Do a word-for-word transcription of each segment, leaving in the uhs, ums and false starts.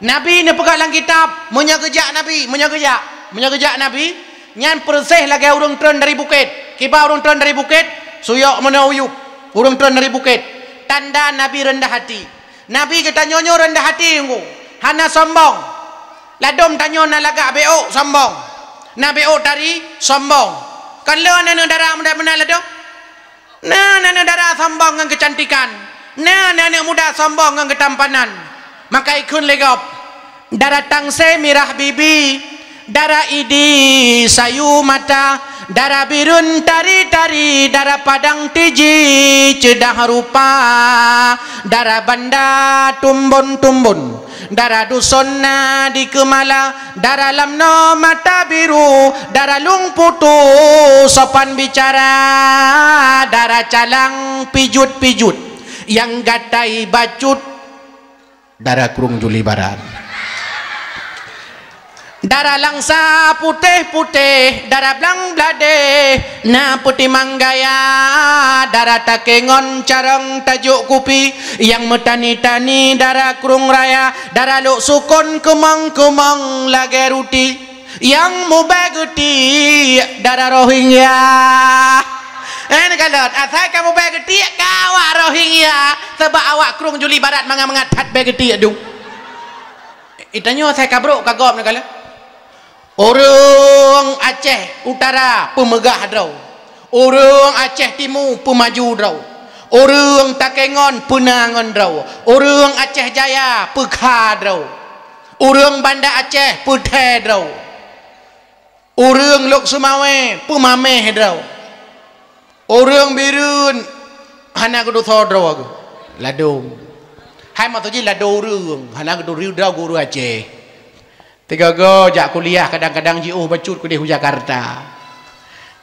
Nabi neupeugah lam kitab, meunyoe geujak Nabi, meunyoe geujak, meunyoe geujak Nabi, nyan peureuseh lagée ureuëng treun dari bukét. Kiban ureuëng treun dari bukét, suyok meunoe uyueb, ureuëng treun dari bukét. Tanda Nabi reundah hati. Nabi geutanyoe nyoe reundah hati, Teungku. Hana sombong. Ladom tanyoe na lagak béok sombong. Na béok tari sombong. Kon lé aneuk dara muda meunan ladom? Na aneuk dara sombong ngon keucantikan. Na aneuk muda sombong ngon keutampanan. Maka ikheun lé gob, dara tangse mirah bibi, dara idi sayu mata, dara bireuen tari-tari, dara padang tiji ceudah rupa, dara banda tumbon-tumbon, dara duson na di keumala, dara lam noe mata biru, dara lueng putu sopan bicara, dara calang pijut-pijut, nyang gatai bacut, dara krueng juli barat. Dara langsa putéh-putéh, dara blang bladéh na peutimang gaya, dara takengon carông tajok kupi, nyang meutani-tani dara krueng raya, dara lok sukon keumong-keumong lagée ruti, nyang mubée geutiek dara Rohingya. Eh, neukalon, asai ka mubée geutiek ka awak Rohingya, sabab awak krueng juli barat mangat-mangat that bée geutiek dum. Itanyoe asai ka brok ka gob neukalon. Ureuëng Aceh Utara peumeugah droe, ureuëng Aceh Timu peumaju droe, ureuëng Takengon peuna ngon droe, ureuëng Aceh Jaya peukha droe, ureuëng Banda Aceh peuthée droe, ureuëng Lhokseumawe peumaméh droe. Ureuëng Bireuen hana geudusoe droe geuh, ladom. Hai maksud jih ladom ureuëng, hana geudusoe droe geuh ureuëng Aceh. Tiga go jak kuliah kadang-kadang jiôh bacut keudeh u Jakarta.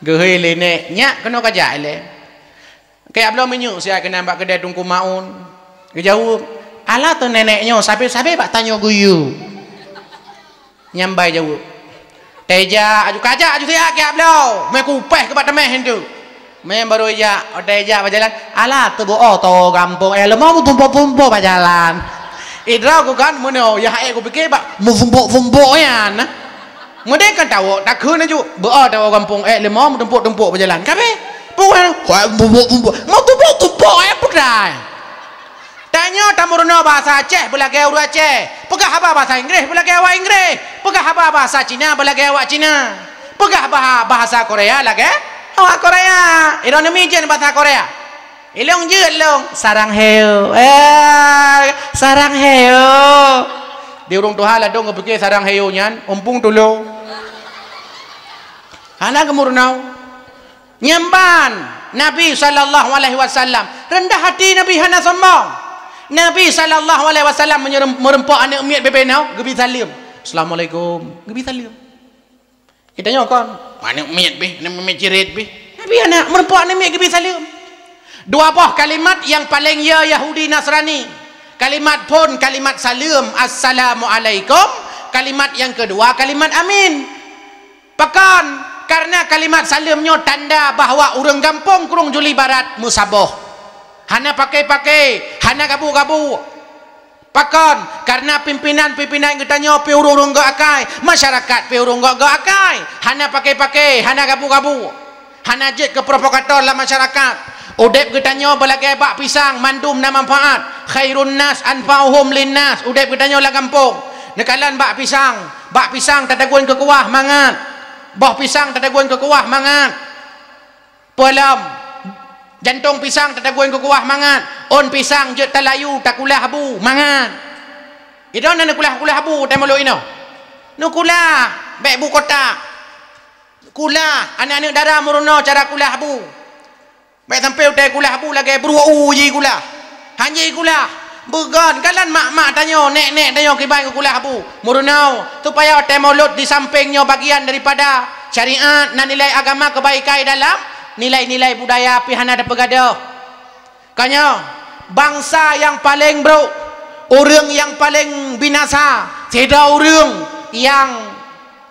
Geuhôi lé nèk, "Nyak, keunoe kajak ilée?" "Kajak bloe minyeuk siat keunan bak keudè Teungku Maun." Geujaweueb, "Alah teuh nenek nyoe sabe-sabe bak tanyoe geuyue." Nyang bai jaweueb, "Tajak aju, kajak aju siat kajak bloe, mé kupéh keu bak teumèh nyan." Mé barô ijak, watèe ijak bak jalan, "Alah teuh beu-o teuh gampông, eh, leumo meutumpôk-tumpôk bak jalan." Idroe ku kan meunoe, ya hai ku pike bak meusumpôk-sumpôk nyan. Meudeh kan tawök takheun aju, "Beu-o teuh gampông, eh, leumo meutumpôk-tumpôk bak jalan." Kabeh, "Wah, meutumpôk-tumpôk, meutumpôk-tumpôk, eh, peudai." Tanyoe tameurunoe bahasa Aceh beulagèe ureueng Aceh, peugah haba bahasa Inggréh beulagèe awak Inggréh, peugah haba bahasa Cina beulagèe awak Cina, peugah bah-, bahasa Korea lagèe awak Korea. Ilôn neumijén bahasa Korea. Ilôn jeuet lôn, "Sarang heo." Eh, "Sarang heo." Di ureueng tuha ladôm geupike sarang heo nyan, umpung tulông. Hana geumeurunoe. Nyan ban Nabi sallallahu alaihi wasallam, reundah hati Nabi, hana sombong. Nabi sallallahu alaihi wasallam meunyoe meureumpok aneuk miet bebe nyoe, geubi saleuem. "Assalamualaikum," geubi saleuem. Geutanyoe kon, "Aneuk miet beh, aneuk miet ciret beh." Nabi hana, meureumpok aneuk miet geubi saleuem. Dua boh kalimat nyang paleng ya Yahudi Nasrani. Kalimat phon, kalimat saleuem, "Assalamualaikum." Kalimat nyang keudua, kalimat "Amin." Pakon? Kareuna kalimat saleuem nyoe tanda bahwa ureueng gampông Krueng Juli Barat meusaboh. Hana pake-pake, hana gabu-gabu. Pakon? Kareuna pimpinan-pimpinan geutanyoe pih ureueng-ureueng gok akai, masyarakat pih ureueng gok-gok akai. Hana pake-pake, hana gabu-gabu. Hana jeuet keu provokator lam masyarakat. Udeb geutanyoe beulagèe bak pisang, mandum na manfaat. "Khairun nas anfa'uhum linnas." Udeb geutanyoe lam gampông. Neukalon bak pisang. Bak pisang tatagun keu kuah, mangat. Boh pisang tatagun keu kuah, mangat. Peue lom? Jantông pisang tatagun keu kuah, mangat. Ôn pisang jeuet talayu, takulah bu, mangat. Idong na neukulah-kulah bu, watèe mulod inoe. Neukulah, bèk bu kotak. Kulah, aneuk-aneuk dara meurunoe cara kulah bu. Bèk sampoe watèe kulah bu lagèe bruek u jikulah. Hana jikulah. Beugon, kalon mak-mak tanyoe, nèk-nèk tanyoe kiban geukulah bu. Meurunoe, supaya watèe mulod di sampéng nyoe bagian daripada syariat, na nilai agama, keubaikan dalam nilai-nilai budaya pih hana teupeugadôh. Ka nyoe, bansa nyang paleng brôk, ureueng nyang paleng binasa, sidroe ureueng nyang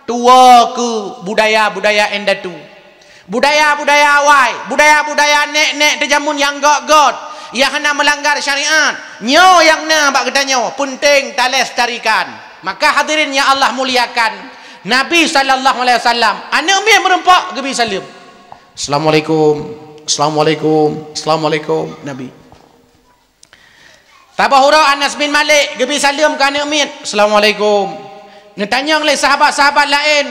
tuwoe keu budaya-budaya indatu. Budaya-budaya awai, budaya-budaya nèk-nèk teujameun nyang gèt-gèt, Nyang hana meulanggar syariat. Nyoe nyang na bak geutanyoe, peunteng talestarikan. Maka hadirin nyang Allah muliakan, Nabi sallallahu alaihi wasallam, aneuk miet meurumpok geubi saleuem. "Assalamualaikum, assalamualaikum, assalamualaikum," Nabi. Saboh uroe Anas bin Malik geubi saleuem keu aneuk miet. "Assalamualaikum." Neutanyong lé sahabat-sahabat laén,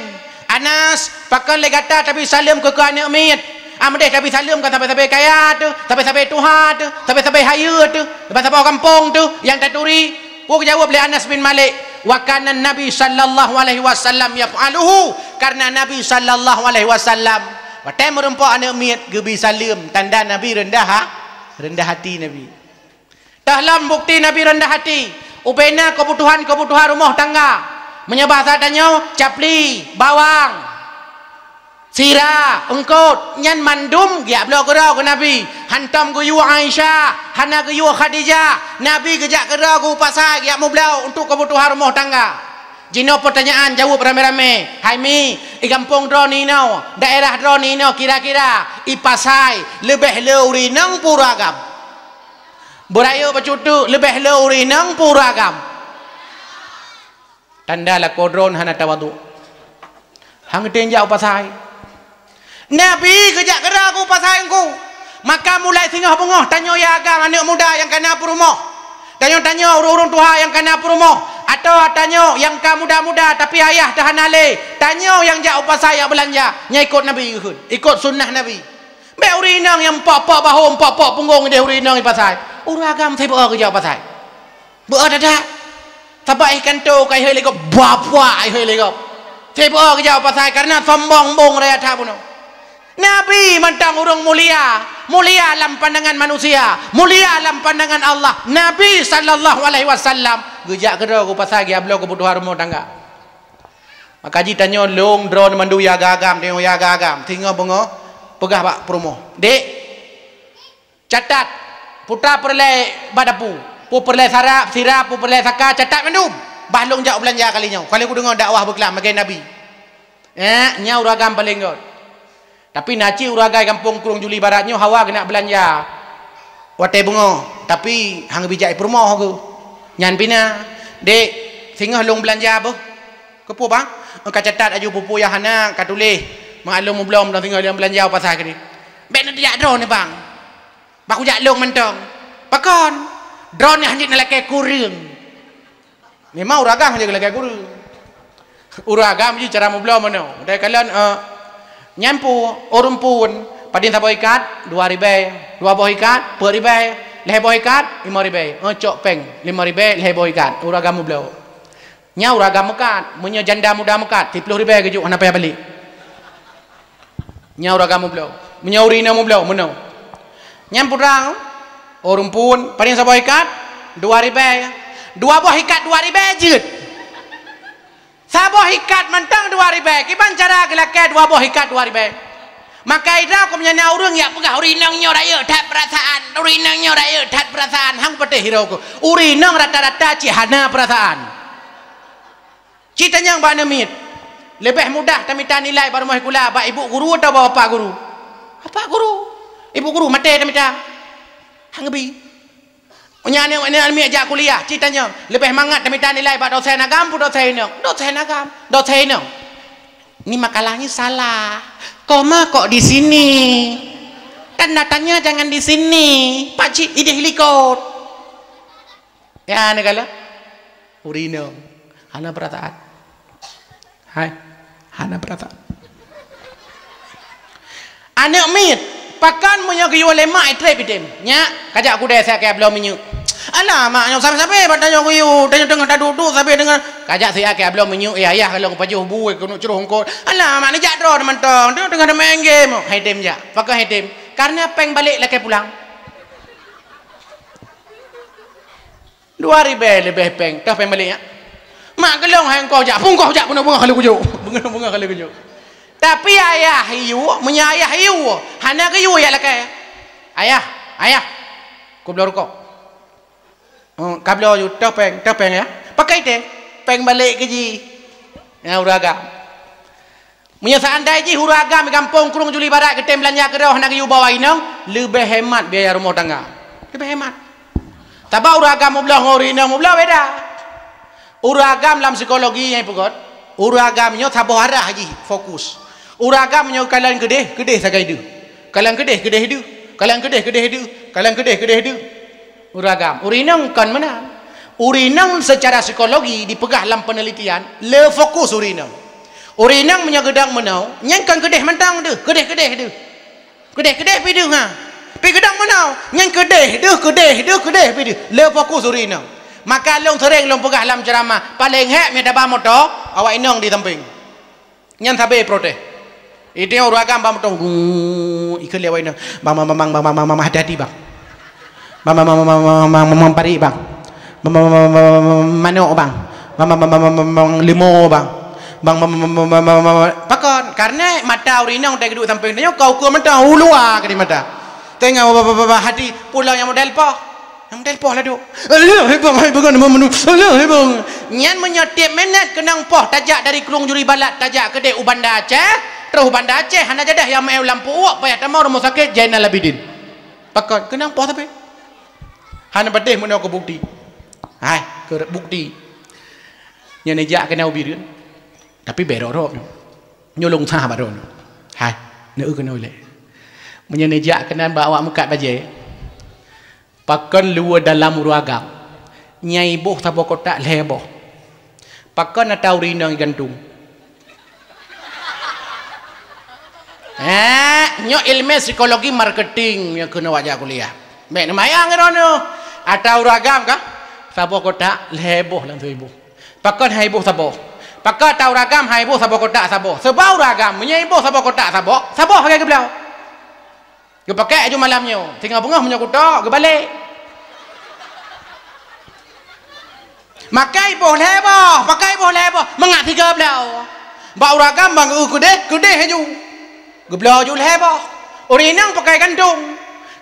"Anas, pakon lé gata tabi saleuem keu, keu aneuk miet? Ameudeh tabi saleuem kan sabe-sabe kaya teuh, sabe-sabe tuha teuh, sabe-sabe hayeue teuh, sabe-sabe gampông teuh nyang taturi?" Peue geujaweueb lé Anas bin Malik, "Wa kana Nabi sallallahu alaihi wasallam yaf'aluhu," karena Nabi sallallahu alaihi wasallam watée meurumpok aneuk miet geubi saleuem, tanda Nabi reundah ha-, reundah hati Nabi. Teuh lom bukeuti Nabi reundah hati, ubena keubutuhan-keubutuhan rumoh tangga. Meunyoe basa tanyoe, capli, bawang, sira, eungkot, nyan mandum geujak bloe keudroe keu Nabi. Hantom geuyue Aisyah, hana geuyue Khadijah, Nabi geujak keudroe keu pasai geujak meubloe untuk keubutuhan rumoh tangga. Jinoe peutanyaan jaweueb ramé-ramé, "Hai mi, i gampông droeneuh inoe, daerah droeneuh inoe kira-kira i pasai leubeh le ureueng inong peue ureueng agam?" Beurayeuk bacut teuk leubeh le ureueng inong peue ureueng agam. Tanda lakoe droeneuh hana tawadhu. Han geutem jak u pasai. Nabi geujak keudroe u pasai Teungku. Maka mulai singoh beungoh tanyoe ya agam aneuk muda nyang kana peurumoh. Tanyoe-tanyoe ureueng-ureueng tuha nyang kana peurumoh. Atawa tanyoe nyang ka muda-muda tapi ayah teuh hana lé. Tanyoe nyang jak u pasai jak beulanja. Nyan ikot Nabi geukheun. Ikot sunnah Nabi. Bék ureueng inong nyang pok-pok bahô, pok-pok punggong ideh ureueng inong i pasai. Ureueng agam sibeuo geujak pasai. Beuo that-that. Sabab ikan tu kai hai lé gob, bapak hai lé gob. Sibeuo geujak pasai karena sombong bong raya that bunoe. Nabi mantong ureueng mulia, mulia lam pandangan manusia, mulia lam pandangan Allah. Nabi sallallahu alaihi wasallam geujak keudroe u pasai geujak bloe keubutuhan rumoh tangga. Maka jitanyoe lôn droeneuh mandum ya agam, tanyoe ya agam. Singoh beungoh peugah bak peurumoh, "Dek, catat, peue ta peureulée bak dapu, peue peureulée sarap, sira, peue peureulée saka, catat mandum. Bah lôn jak u beulanja kali nyoe, kali kudeungoe dakwah beuklam lagée Nabi." Eh, nyan ureueng agam paleng göt. Tapi na cit ureueng agam gampông Krueng Juli Barat nyoe hawa geunak beulanja watée beungoh, tapi han geubri jak i peurumoh geuh. Nyan pih na, "Dek, singoh lôn beulanja beuh." "Keupeue bang?" "Ka catat aju peue-peue nyang hana, ka tuléh. Meuaklum mublom lôn singoh lôn beulanja u pasai keudeh." "Bék neujak droeneuh bang. Bah kujak lôn mantong." "Pakon?" "Droeneuh hanjeuet neulakée kureueng." Memang ureueng agam hanjeuet lakée kureueng. Ureueng agam jih cara meubloe meunoe. Dai kalon, eh, nyan peue, ureueng phon, padum saboh ikat, dua ribée. Dua boh ikat, peuet ribée. Lhée boh ikat, limong ribée. Eh, cok péng, limong ribée, lhée boh ikat. Ureueng agam meubloe. Nyan ureueng agam meukat. Meunyoe janda muda meukat, siplôh ribée geujok hana payah balek. Nyan ureueng agam meubloe. Meunyoe ureueng inong meubloe, meunoe. Nyan putra, ureueng phon, padum saboh ikat, dua ribée. Dua boh ikat dua ribée jeuet. Saboh ikat mantong dua ribée. Kiban cara geulakée dua boh ikat dua ribée? Maka ida keu meunyoe na ureueng jak peugah, "Ureueng inong nyoe rayeuk that peurasaan, ureueng inong nyoe rayeuk that peurasaan," han patéh hireue keu. Ureueng inong rata-rata cit hana peurasaan. Cit tanyong bak aneuk miet, leubeh mudah tamita nilai bak rumoh sikula, bak ibu guru atawa bak bapak guru? Bapak guru. Ibu guru maté tamita. Han geubi. Meunyoe aneuk, aneuk miet jak kuliah, cit tanyong, leubeh mangat tamita nilai bak dosen agam peue dosen inong? Dosen agam, dosen inong. Ini makalahnya salah. Koma kok di sini? Tanda tanya jangan di sini. Pakcik ideh likot. Ya, neugala. Ureueng inong. Hana peurasaan. Hai. Hana peurasaan. Aneuk miet, pakon meunyoe geuyue lé mak, itrép idem. "Nyak, kajak kudée siat keu bloe minyeuk." "Alah, mak, nyoe sabe-sabe bak tanyoe geuyue, tanyoe teungoh taduek-duek sabe deungon." "Kajak siat keu bloe minyeuk, ya, ayah lôn pajoh bu keuneuk cruh eungkot." "Alah, mak, neujak droe mantong, tanyoe teungoh tamaén game." Hai tem jak. Pakon hai tem? Karena péng balek lakée pulang. Dua ribée leubeh péng, toh péng balek nyak. Mak geulong hai engkau jak, pungkoh jak beungoh-beungoh kali kujok. Beungoh-beungoh kali kujok. Tapi ayah yue, meunyoe ayah yue, hana geuyue jak lakée. "Ayah, ayah, kubloe rukok." "Oh, kabloe ju, toh péng, toh péng ya." Pakai teh, péng balek keu jih. Ya, ureueng agam. Meunyoe seandai jih ureueng agam di gampông Krueng Juli Barat geutem beulanja keudroe hana geuyue bawa inong, leubeh hemat biaya rumoh tangga. Leubeh hemat. Sabab ureueng agam meubloe ngon ureueng inong meubloe beda. Ureueng agam lam psikologi nyang peugöt, ureueng agam nyoe saboh arah jih fokus. Ureueng agam nyoe kalon keudeh, keudeh sagai deuh. Kalon keudeh, keudeh deuh. Kalon keudeh, keudeh deuh. Kalon keudeh, keudeh deuh. Ureueng agam. Ureueng inong kon meunan. Ureueng inong secara psikologi dipeugah lam penelitian, le fokus ureueng inong. Ureueng inong meunyoe geudong meunoe, nyan kon keudeh mantong deuh, keudeh-keudeh deuh. Keudeh-keudeh pih deuh, ha. Pih geudong meunoe, nyan keudeh deuh, keudeh deuh, keudeh pih deuh. Le fokus ureueng inong. Maka lôn sering lôn peugah lam ceuramah, paleng hék meunyoe taba moto, awak inong di sampéng. Nyan sabe protes. Itu nyang ureueng agam bak moto, gung, ikheun lé awak inong. Bang, bang, bang, hati-hati, bang. Bang, bang, bang, parit, bang. Bang, bang, bang, manok, bang. Bang, bang, bang, leumo, bang. Bang, bang, bang, pakon? Karena mata ureueng inong teuduek sampéng tanyoe, ka ukeue mata, u luwa keudeh mata. Teungoh ba-, ba-, ba-, ba-, hati pulang nyang model poh. Nyang model poh ladôm. Alah, hai bang, hai bang, nama menu? Alah, hai bang. Nyan meunyoe tiep minèt keunong poh tajak dari Krueng Juri Balat, tajak keudeh u Banda Aceh, terus u Banda Aceh, hana jadah nyang meu lampu uek, payah tamong rumoh sakét Jainal Abidin. Pakon? Keunong poh tapi. Hana patéh meunoe keu bukti. Hai, keu bukti. Nyan neujak keunan u Bireuen. Tapi bèk rot-rot nyoe. Nyoe lôn sah bak droeneuh. Hai, neu-eu keunoe lé. Meunyoe neujak keunan bak awak meukat bajèe, pakon luweue dalam ureueng agam, nyang iboh saboh kotak lhèe boh. Pakon ata ureueng inong igantung? Eh, nyoe ileumèe psikologi marketing nyang keuneuk awak jak kuliah. Bèk neumayang droeneuh. Ata ureueng agam ka saboh kotak lhèe boh langsông iboh. Pakon han iboh saboh? Pakon ata ureueng agam han iboh saboh kotak saboh? Sabab ureueng agam meunyoe iboh saboh kotak saboh, saboh lagèe geubloe. Geupakèk aju malam nyoe, singoh beungoh meunyoe kutok, geubalek. Maka iboh lhèe boh, maka iboh lhèe boh, mangat sigoe bloe. Bak ureueng agam ban geu-eu keudeh, keudeh aju. Geubloe aju lhèe boh. Ureueng inong pakai gantong.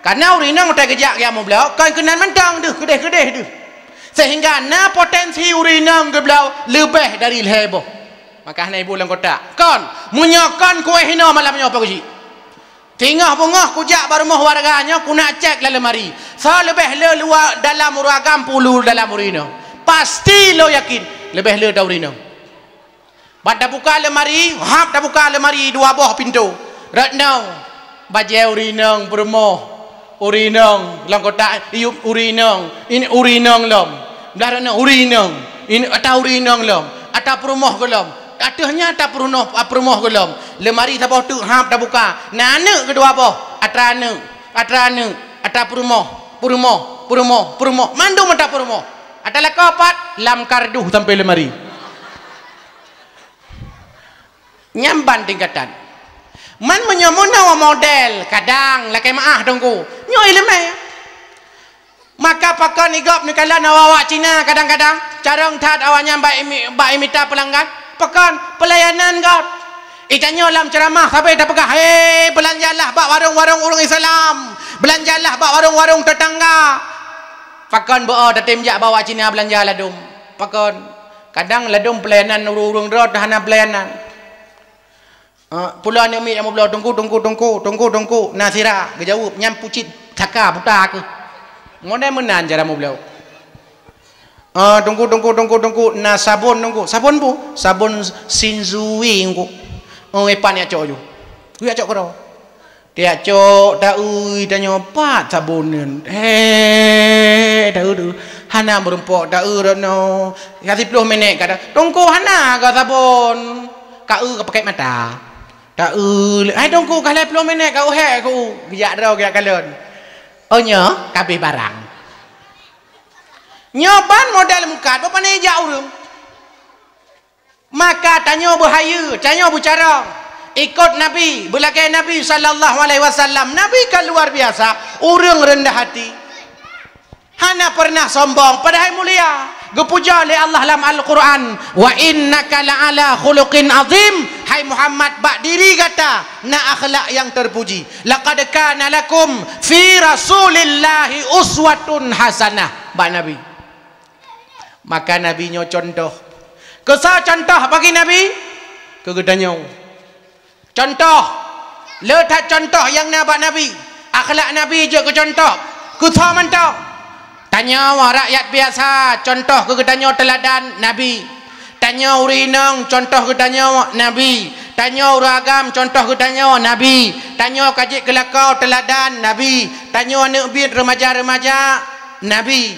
Karena ureueng inong watèe geujak geujak meubloe, kon keunan mantong deuh, keudeh-keudeh deuh. Sehingga na potensi ureueng inong geubloe leubeh dari lhèe boh. Maka hana iboh lam kotak. Kon, meunyoe kon kuéh inoe malam nyoe, Pak Geuchik. Singoh beungoh kujak bak rumoh warga nyoe, kuneuk cèk lam leumari. Soe leubeh le luwa dalam ureueng agam peue dalam ureueng inong. Pasti lôn yakin, leubeh le ata ureueng inong. Ban tabuka leumari, hab tabuka leumari dua boh pintoe. Rot nyoe, bajèe ureueng inong peurumoh. Ureueng inong lam kotak, iyup ureueng inong, ini ureueng inong lom. Blah rot nyoe ureueng inong, ini ata ureueng inong lom, ata peurumoh gohlom. Ateueh nyan ata peurunoh, peurumoh gohlom. Leumari saboh teuk hab tabuka. Na aneuk keudua boh, ata aneuk, ata aneuk, ata peurumoh, peurumoh, peurumoh, peurumoh. Mandum ata peurumoh. Ata lakoe pat lam kardus sampoe leumari. Nyan ban tingkatan. Man meunyoe meunoe model, kadang lakèe meu'ah Teungku. Nyoe ileumèe. Maka pakon igob neukalon awak-awak Cina kadang-kadang. Carông that awaknyan bak imi-, bak imita peulanggan. Pakon? Peulayanan gob. Itanyoe lam ceuramah sabe tapeugah, "Hei, beulanjalah bak warong-warong ureueng Islam. Beulanjalah bak warong-warong teutangga." Pakon beu-o tatem jak bak awak Cina beulanja ladôm? Pakon? Kadang ladôm peulayanan ureueng-ureueng droe hana peulayanan. "Ah, peue le aneuk miet nyang meubloe?" "Teungku, Teungku, Teungku, Teungku, Teungku, na sira," geujaweueb, "nyan pucit saka buta keuh." Model meunan cara meubloe. "Ah, Teungku, Teungku, Teungku, Teungku, na sabon, Teungku." "Sabon peue?" "Sabon Shinzui, Teungku." "Oh, ipat neujak cok ju." Geujak cok keudroe. Teujak cok, taeu, tanyoe, "Pat sabon nyan?" "He, taeu, taeu." Hana meurumpok, taeu, rot nyoe. Ka siploh minèt ka, "Teungku, hana ka sabon." Ka eu ka pakèt mata. Taeu, "Hai Teungku, ka lhèe ploh minèt ka eu hék ku." Geujak droe geujak kalon. Oh nyoe ka abéh barang. Nyoe ban model meukat, bak pane jak ureueng. Maka tanyoe beuhayeue, tanyoe beucarông. Ikot Nabi, beulagèe Nabi sallallahu alaihi wasallam. Nabi ka luar biasa, ureueng reundah hati. Hana pernah sombong, padahai mulia. Geupuja lé Allah lam Al-Qur'an, "Wa innaka la'ala khuluqin azim." Hai Muhammad, bak diri gata na akhlak nyang terpuji. "Laqad kana lakum fi Rasulillahi uswatun hasanah." Bak Nabi. Maka Nabi nyoe contoh. Keu soe contoh bagi Nabi? Keu geutanyoe. Contoh, le that contoh nyang na bak Nabi. Akhlak Nabi jeuet keu contoh. Keu soe mantong? Tanyoe rakyat biasa, contoh keu geutanyoe teuladan Nabi. Tanyoe ureuëng inong, contoh geutanyoe Nabi. Tanyoe ureuëng agam, contoh geutanyoe Nabi. Tanyoe ka jeuet keu lakoe, teuladan Nabi. Tanyoe aneuëk biet, remaja-remaja, Nabi.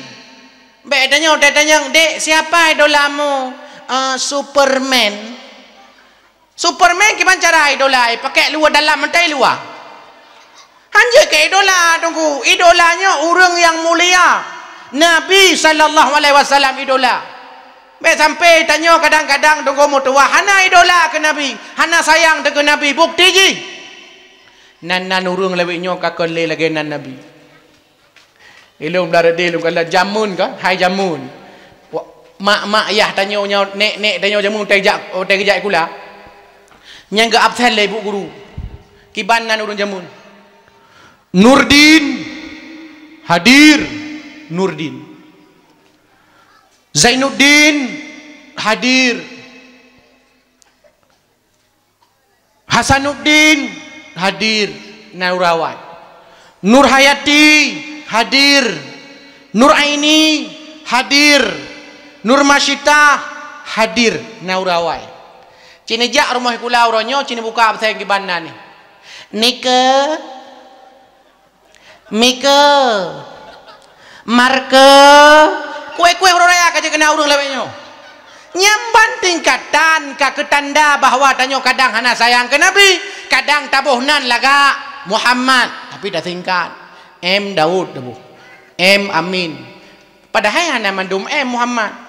Bék tanyoe tanyong, "Dek, siapa idolamu?" "Eh, Superman." Superman kiban cara idola, pakai luwa dalam, meutai luwa. Hanjeuet keu idola, Teungku. Idola nyoe ureuëng nyang mulia. Nabi sallallahu alaihi wasallam idola. Bék sampai tanyoe kadang-kadang, Teungku, meutuwah hana idola keu Nabi, hana sayang keu Nabi. Bukti jih, nan-nan ureuëng lawét nyoe ka kon lé lagée nan Nabi. Ilôn blah reudeh lôn kala jameun ka, hai jameun. Wa-, mak-mak yah tanyoe nyoe, nek-nek tanyoe jameun watée jak, watée geujak sikula. Nyang geu absen lé ibu guru. Kiban nan ureuëng jameun. Nurdin, hadir. Nurdin. Zainuddin, hadir. Hasanuddin, hadir, na ureuëng awai. Nurhayati, hadir. Nuraini, hadir. Nurmasyitah, hadir, na ureuëng awai. Ci neujak rumoh sikula uroe nyoe, ci neubuka absen kiban nan nyoe. Nike, Mike, Marke, kueh-kueh uroe raya ka jeuet keu nan ureuëng lawét nyoe. Nyan ban tingkatan ka keu tanda bahwa tanyoe kadang hana sayang keu Nabi, kadang taboh nan lagak Muhammad, tapi tasingkat. M Daud taboh. M Amin. Padahai hana mandum M Muhammad.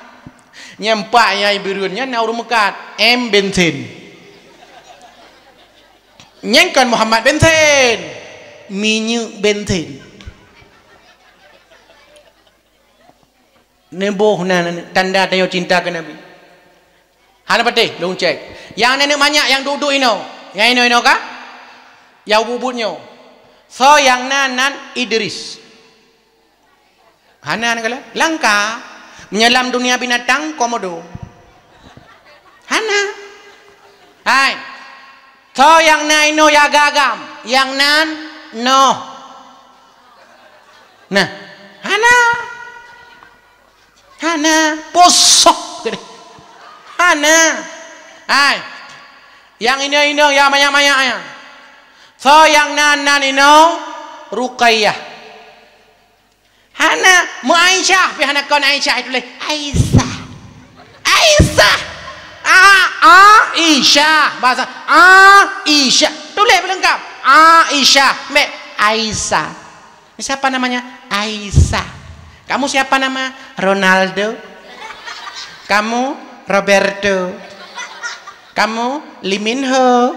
Nyang pat nyang bireuen nyan na ureuëng meukat, M Bensin. Nyan kon Muhammad Bensin, minyeuk bensin. Neuboh na tanda tanyoe cinta keu Nabi. Hana patéh lôn cek. Nyang aneuëk manyak nyang duek-duek inoe, nyang inoe-inoe ka? Nyang ubit-ubit nyoe. Soe nyang na nan Idris? Hana, hana galak. Langka. Meunyoe lam dunia binatang, komodo. Hana. Hai. Soe nyang na inoe nyang agam-agam? Nyang nan Noh. Nah. Hana. Hana. Posok. Hana. Hai. Nyang inong-inong, nyang manyak-manyak nyan. Soe nyang nan, nan inoe? Ruqayyah. Hana, meu Aisyah, pih hana kon Aisyah, ituléh Aisyah. Aisyah. A, Aisyah. Bahasa Aisyah. Tuléh beuleungkap. Aisyah. Bék Aisyah. Siapa namanya? Aisyah. Kamu siapa nama? Ronaldo. Kamu Roberto. Kamu Lee Min Ho.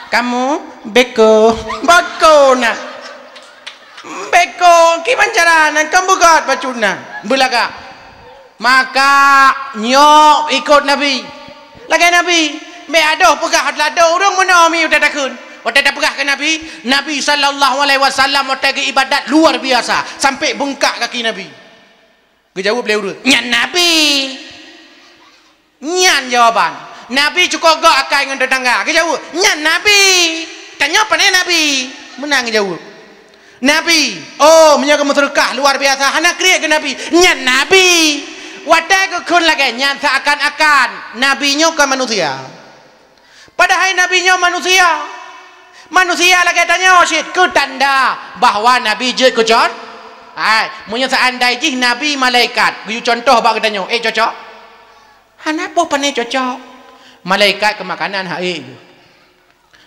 Kamu Beko. Beko na. Beko, kiban cara nan kon beugot bacut na. Beulagak. Maka nyoe ikot Nabi. Lagée Nabi. Bék adoh peugah adalah adoh ureuëng meunoe mi udah takheun. Watée tapeugah keu Nabi, Nabi sallallahu alaihi wasallam watée geuibadat luar biasa, sampai beungkak kaki Nabi. Geujaweueb lé ureuëng, "Nyan Nabi." Nyan jawaban. Nabi cukôp gok akai ngon teutangga. Geujaweueb, "Nyan Nabi." Tanyoe pane Nabi. Meunan geujaweueb. Nabi. Oh, meunyoe geumeuseudeukah luar biasa, hana kriet keu Nabi. Nyan Nabi. Watée geukheun lagée nyan seuakan-akan Nabi nyoe kon manusia. Padahai Nabi nyoe manusia. Manusia lagée tanyoe cit, keu tanda bahwa Nabi jeuet keu con. Hai, meunyoe seandai jih Nabi malaikat, geuyue contoh bak geutanyoe, eh, cocok? Hana boh pane cocok. Malaikat keu makanan hai.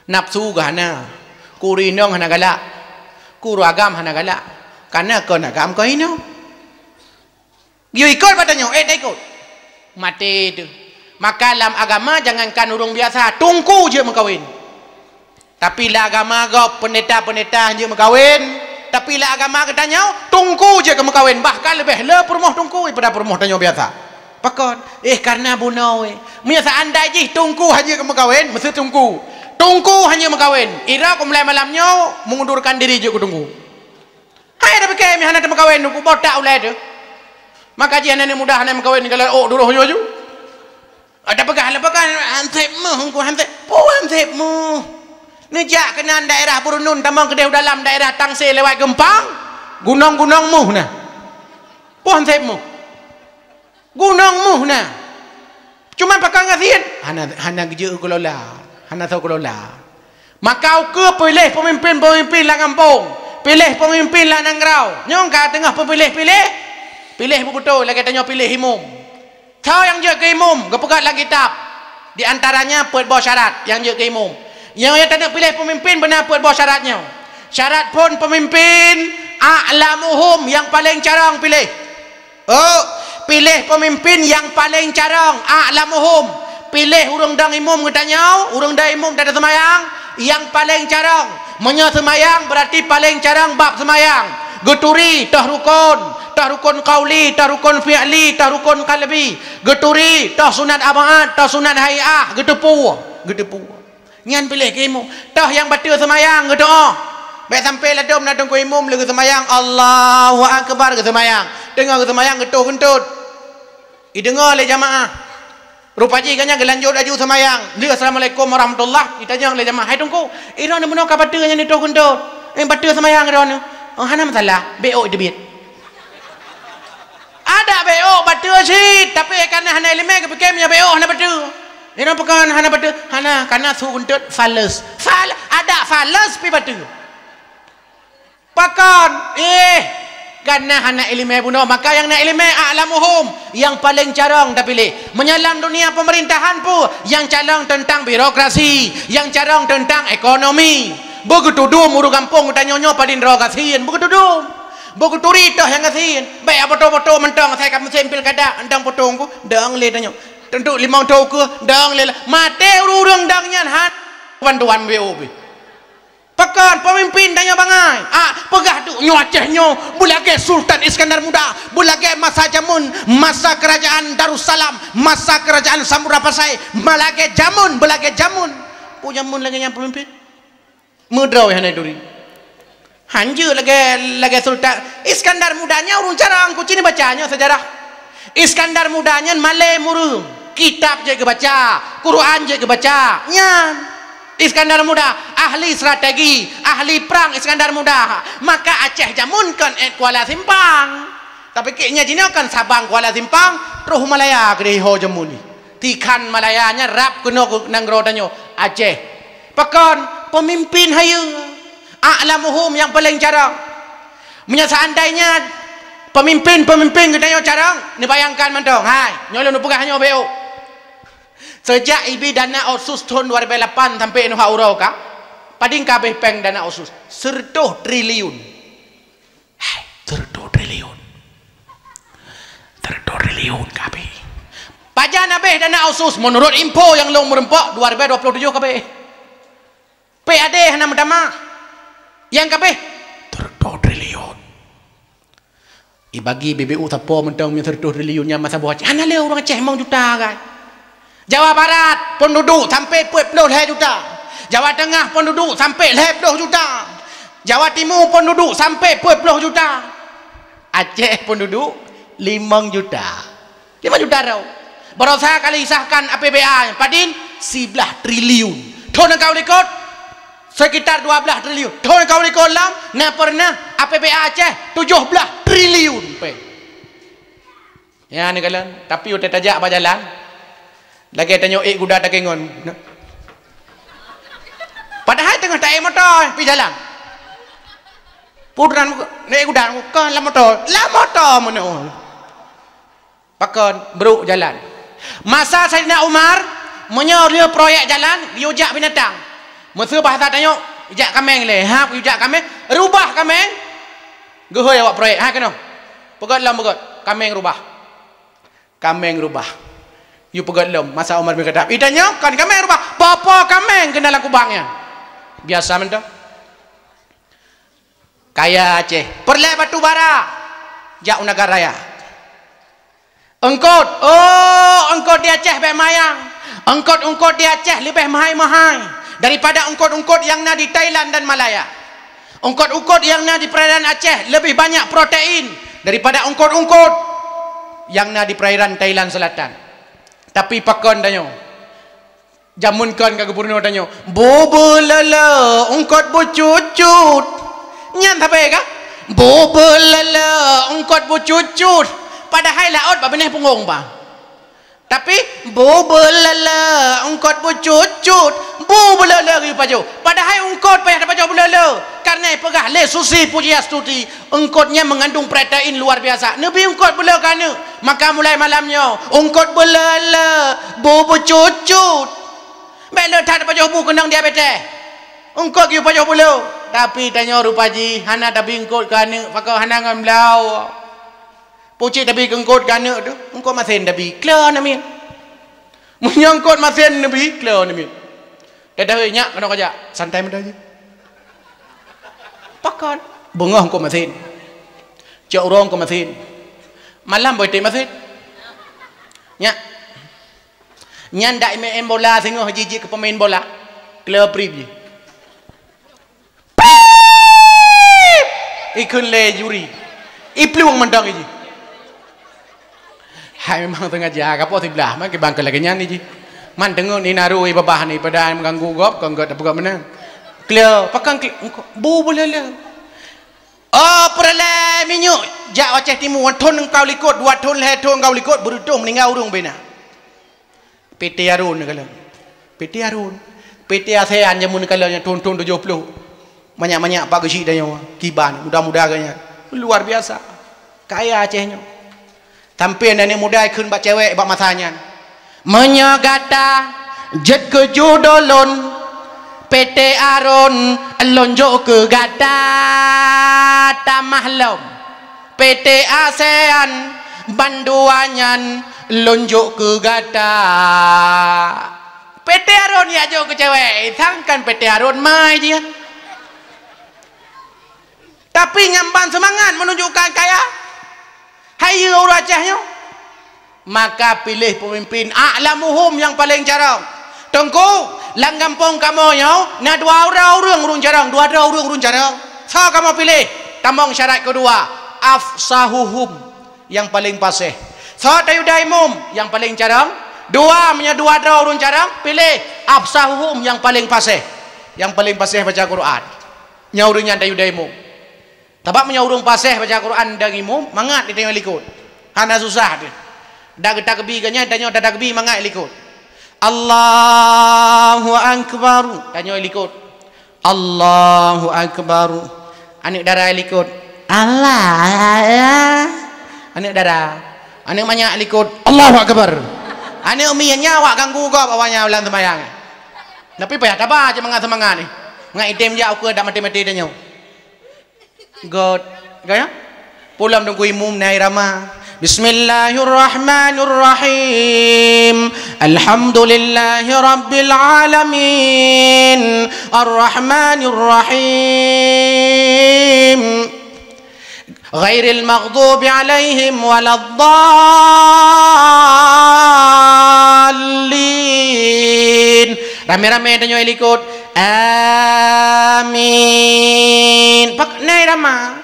Nafsu geuh hana. Keu ureuëng inong hana galak. Keu ureuëng agam hana galak. Kana kon agam kon inong. Geuyue ikot bak tanyoe, eh, taikot. Maté teuh. Maka lam agama jangankan ureuëng biasa, teungku jeuet meukawen. Tapi lam agama gob pendeta-pendeta jeuet meukawen. Tapi lam agama geutanyoe, teungku jeuet keu meukawen. Bahkan leubeh le peurumoh teungku daripada peurumoh tanyoe biasa. Pakon? Eh, karena bunoe. Meunyoe seandai jih teungku hana jeuet keu meukawen, meusti teungku. Teungku hana jeuet meukawen. Ira keu mulai malam nyoe, mengundurkan diri jeuet keu teungku. Hai tapike meuhana teumeukawen, kuboh tak ulée teuh. Maka jih aneuk muda hana meukawen, kalau ôk duroh laju. Ada peugah, ada peugah, hansép meuh, engku hansép. Peue hansép meuh? Neujak keunan daerah Beureuneun, tamong keudeh u dalam daerah Tangse lewat Geumpang. Gunong-gunong muh na. Poh sép muh. Gunong muh na. Cuma pakon gasien, hana, hana geujeuet keulola, hana soe keulola. Maka ukeue piléh peumimpén-peumimpén lam gampông, piléh peumimpén lam nanggroe. Nyoe ka teungoh peupiléh-piléh, piléh beubeutôi lagèe tanyoe piléh imum. Soe nyang jeuet keu imum geupeugah lam kitab, di antaranya peuet boh syarat nyang jeuet keu imum. Nyang, nyang taneuk piléh peumimpén beuna peuet boh syarat nyoe. Syarat phôn peumimpén a'lamuhum, nyang paleng carông piléh. Oh, piléh peumimpén nyang paleng carông, a'lamuhum. Piléh ureuëng dong imum geutanyoe, ureuëng dong imum tateuseumayang, nyang paleng carông. Meunyoe seumayang, beurati paleng carông bab seumayang. Geuturi toh rukon, toh rukon qauli, toh rukon fi'li, toh rukon qalbi. Geuturi toh sunat ab'ad, toh sunat hai'ah, geuteupeue, geuteupeue. Nyan piléh keu imum. Toh nyang bateue seumayang geutu'oh. Bèk sampoe ladôm na teungku imum lé geuseumayang, Allahu Akbar, geuseumayang. Teungoh geuseumayang geutoh geuntot. Ideungoe lé jamaah. Rupa jih gobnyan geulanjut laju seumayang. Lheueh assalamualaikum warahmatullah, itanyong lé jamaah, "Hai teungku, droeneuh bunoe ka bateue nyan neutoh geuntot? Eh, bateue seumayang droeneuh?" "Oh, hana masalah, bèk ôk teubiet." Adak bèk ôk bateue cit, tapi kareuna hana iéleumé geupike meunyoe bèk ôk hana bateue. Nyoe pakon hana bateue? Hana, kareuna su geuntot fales. Fal-, adak fales pih bateue. Pakon? Eh, kareuna hana iéleumé bunoe, maka nyang na iéleumé a'lamuhum, nyang paleng carông tapiléh. Meunyoe lam dunia peumeurintahan pih, nyang carông teuntang birokrasi, nyang carông teuntang ekonomi. Beugeutudum ureuëng gampông geutanyoe nyoe padum droe gasien, beugeutudum. Beugeuturi toh nyang gasien. Bèk jak foto-foto mantong asai ka musém pilkada, mantong foto ku, dong lé tanyoe. Teuntu limong thôn keuh, dong lé. Maté ureuëng-ureuëng dong nyan han bantuan W O B. Pakon peumimpén tanyoe bangai? Ah, peugah duek nyoe Aceh nyoe beulagèe Sultan Iskandar Muda, beulagèe masa jameun, masa kerajaan Darussalam, masa kerajaan Samudra Pasai, beulagèe jameun, beulagèe jameun. Peue jameun lagèe nyan peumimpén? Meudroe hana turi. Hanjeuet lagèe, lagèe Sultan Iskandar Muda nyan ureuëng carông, kuci neubaca nyoe seujarah. Iskandar Muda nyan malém ureuëng, kitab jeuet geubaca, Quran jeuet geubaca. Nyan Iskandar Muda, ahli strategi, ahli prang Iskandar Muda. Maka Aceh jameun kon èt Kuala Simpang. Tapi kèk nyan jinoe kon Sabang Kuala Simpang, troh Malaya keudéh ho jameun nyoe. Tikhan Malaya nyan rab keunoe keu nanggroe tanyoe, Aceh. Pakon? Peumimpén hayeue. A'lamuhum nyang paleng carông. Meunyoe seandainya peumimpén-peumimpén geutanyoe carông, neubayangkan mantong, hai, nyoe lôn peugah nyoe bèk ôk. Seujak ibi dana otsus thôn dua ribu lapan sampoe neuhak uroe ka, padum ka habéh péng dana otsus? Seureutôh triliun. Hai, seureutôh triliun. Seureutôh triliun ka habéh. Pajan habéh dana otsus? Meunurot info nyang lôn meureumpok, dua ribu dua puluh tujoh ka habéh. P A D hana meutamah. Nyang ka habéh? Seureutôh triliun. Ibagi B B U sapo mantong meunyoe seureutôh triliun nyan masa boh Aceh. Hana lé ureuëng Aceh limong juta, kan? Jawa Barat peududuek sampoe peuet ploh lhèe juta. Jawa Teungoh peududuek sampoe lhèe ploh juta. Jawa Timu peududuek sampoe peuet ploh juta. Aceh peududuek limong juta. Limong juta droe. Baroesa kali disahkan A P B A padum? Siblaih triliun. Thôn nyang ka likot, sekitar dua blaih triliun. Thôn nyang ka likot lom, na pernah A P B A Aceh tujoh blaih triliun péng. Nyan neukalon, tapi watèe tajak bak jalan, lagèe tanyoe ék guda takengon. Padahai teungoh taék moto pih jalan. Putran ék guda kon lam moto, lam moto meunoe. Pakon brok jalan. Masa Saidina Umar, meunyoe lheueh proyek jalan, geuyue jak binatang. Meuseu bahasa tanyoe, jak kaméng lé. Ha, geuyue jak kaméng, rubah kaméng. Geuhôi awak proyek, ha keunoe. Peugöt lom peugöt, kaméng rubah. Kaméng rubah. Geuyue peugöt lom, masa Umar bin Khattab. Itanyoe kon kaméng rubah, po-po kaméng keunan lam kubang nyan. Biasa mantong. Kaya Aceh, peureulèe batu bara, jak u Nagan Raya. Eungkôt, oh, eungkôt di Aceh bèk manyang. Eungkôt-eungkôt di Aceh leubeh meuhai-meuhai daripada eungkôt-eungkôt nyang na di Thailand dan Malaya. Eungkôt-eungkôt nyang na di perairan Aceh leubeh banyak protein daripada eungkôt-eungkôt nyang na di perairan Thailand Selatan. Tapi pakon tanyoe? Jameun kon ka geupurunoe tanyoe, "Bubulolo, eungkôt bucut-cut." Nyan sabe ka? Bu beulala, eungkot bu cut-cut, padahai laôt bak binéh punggong ba. Tapi, bu beulala, eungkot bu cut-cut, bu beulala geuyue pajoh. Padahai eungkot payah tapajoh beulala. Karena peugah lé Susi Pujiastuti, eungkot nyan mengandung protein luar biasa. Neubi eungkot beulala keu aneuk. Maka mulai malam nyoe, eungkot beulala, bu bu cut-cut. Bék le that tapajoh bu keunong diabetes. Eungkot geuyue pajoh beulala. Tapi tanyoe rupa jih hana tabi eungkot keu aneuk, pakon hana ngon blau. Pucit tabi keu eungkot keu aneuk teuh, eungkot masen tabi, klo namiet. Meunyoe eungkot masen neubi, klo namiet. Teuh nyak keunoe kajak, santai meuda jih. Pakon? Beungoh eungkot masen. Cok uroe eungkot masen. Malam boh iték masen. Nyak. Nyan dak maén bola singoh jijak keu pemain bola. Klo prib jih. Pip! Ikheun lé juri. Iplueng mantong iji. Hai memang sengaja, kapoh siblah, man kibang keu lagèe nyan iji. Man teungeut ni naru i babah ni, pada mengganggu gob, kon gèt tapeugah meunan. Klo, pakon klo, bu beulala. Oh, peureulèe minyeuk jak Aceh Timu, thôn engkau likot, dua thôn, lhèe thôn engkau likot, beureutoh meuninggai ureueng bina. P T Harun neukalon. P T Harun. P T ASEAN jameun neukalon nyan thôn-thôn tujoh ploh. Manyak-manyak pak geusyik tanyoe. Kiban, muda-muda geuh nyan. Luar biasa. Kaya Aceh nyoe. Sampoe aneuk muda kheun bak cewek bak masa nyan. Meunyoe gata jeuet keu judoe lôn, P T Harun lôn jok keu gata tamah lom. P T ASEAN bandua nyan lôn jok keu gata. P T Harun jak jok keu cewek, sangkan P T Harun mai jih. Tapi ngon ban seumangat meununjukkan kaya. Hai ureueng Aceh nyoe. Maka piléh peumimpin a'lamuhum nyang paleng carông. Teungku, lam gampông kamoe nyoe na dua droe ureueng ureueng carông, dua droe ureueng ureueng carông. Soe kamoe piléh? Tamong syarat keudua, afsahuhum, nyang paleng paséh. Soe tayuda imum? Nyang paleng carông. Dua, meunyoe dua droe ureueng carông, piléh afsahuhum, nyang paleng paséh. Nyang paleng paséh baca Quran. Nyan ureueng nyan tayuda imum. Sabab meunyoe ureueng paséh baca Quran dan imum, mangat di tanyoe likot. Hana susah teuh. Dak geutakbi geuh nyan, tanyoe tatakbi mangat likot. Allahu Akbar. Tanyoe likot. Allahu Akbar. Aneuk dara likot. Allah. Aneuk dara. Aneuk manyak likot. Allahu Akbar. Aneuk miet nyan awak ganggu gob awaknyan lam seumayang. Tapi payah taba cit mangat seumangat ni. Mangat item jak ukeue dak maté-maté tanyoe. Göt. Göt, ya? Pulang teungku imum nai rama. Bismillahirrahmanirrahim. Alhamdulillahi rabbil alamin. Arrahmanirrahim. Ghairil maghdubi alaihim waladdallin. Ramé-ramé tanyoe likot. Amin. Pak nai rama.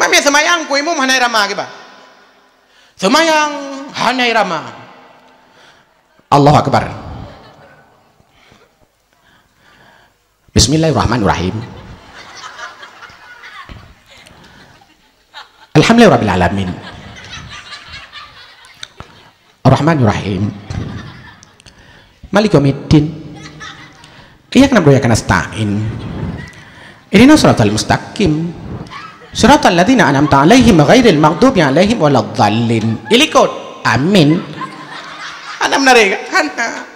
Mami seumayang ku imum hana rama kiban. Seumayang hana rama. Allahu Akbar. Bismillahirrahmanirrahim. Alhamdulillahirabbil alamin. Arrahmanirrahim. Maliki yaumiddin. Iyyaka na'budu wa iyyaka nasta'in. Ihdinas siratal mustaqim. Siratal ladzina an'amta 'alaihim ghairil maghdubi 'alaihim waladdallin. Ilikot. Amin. Hana meunari kan? Hana.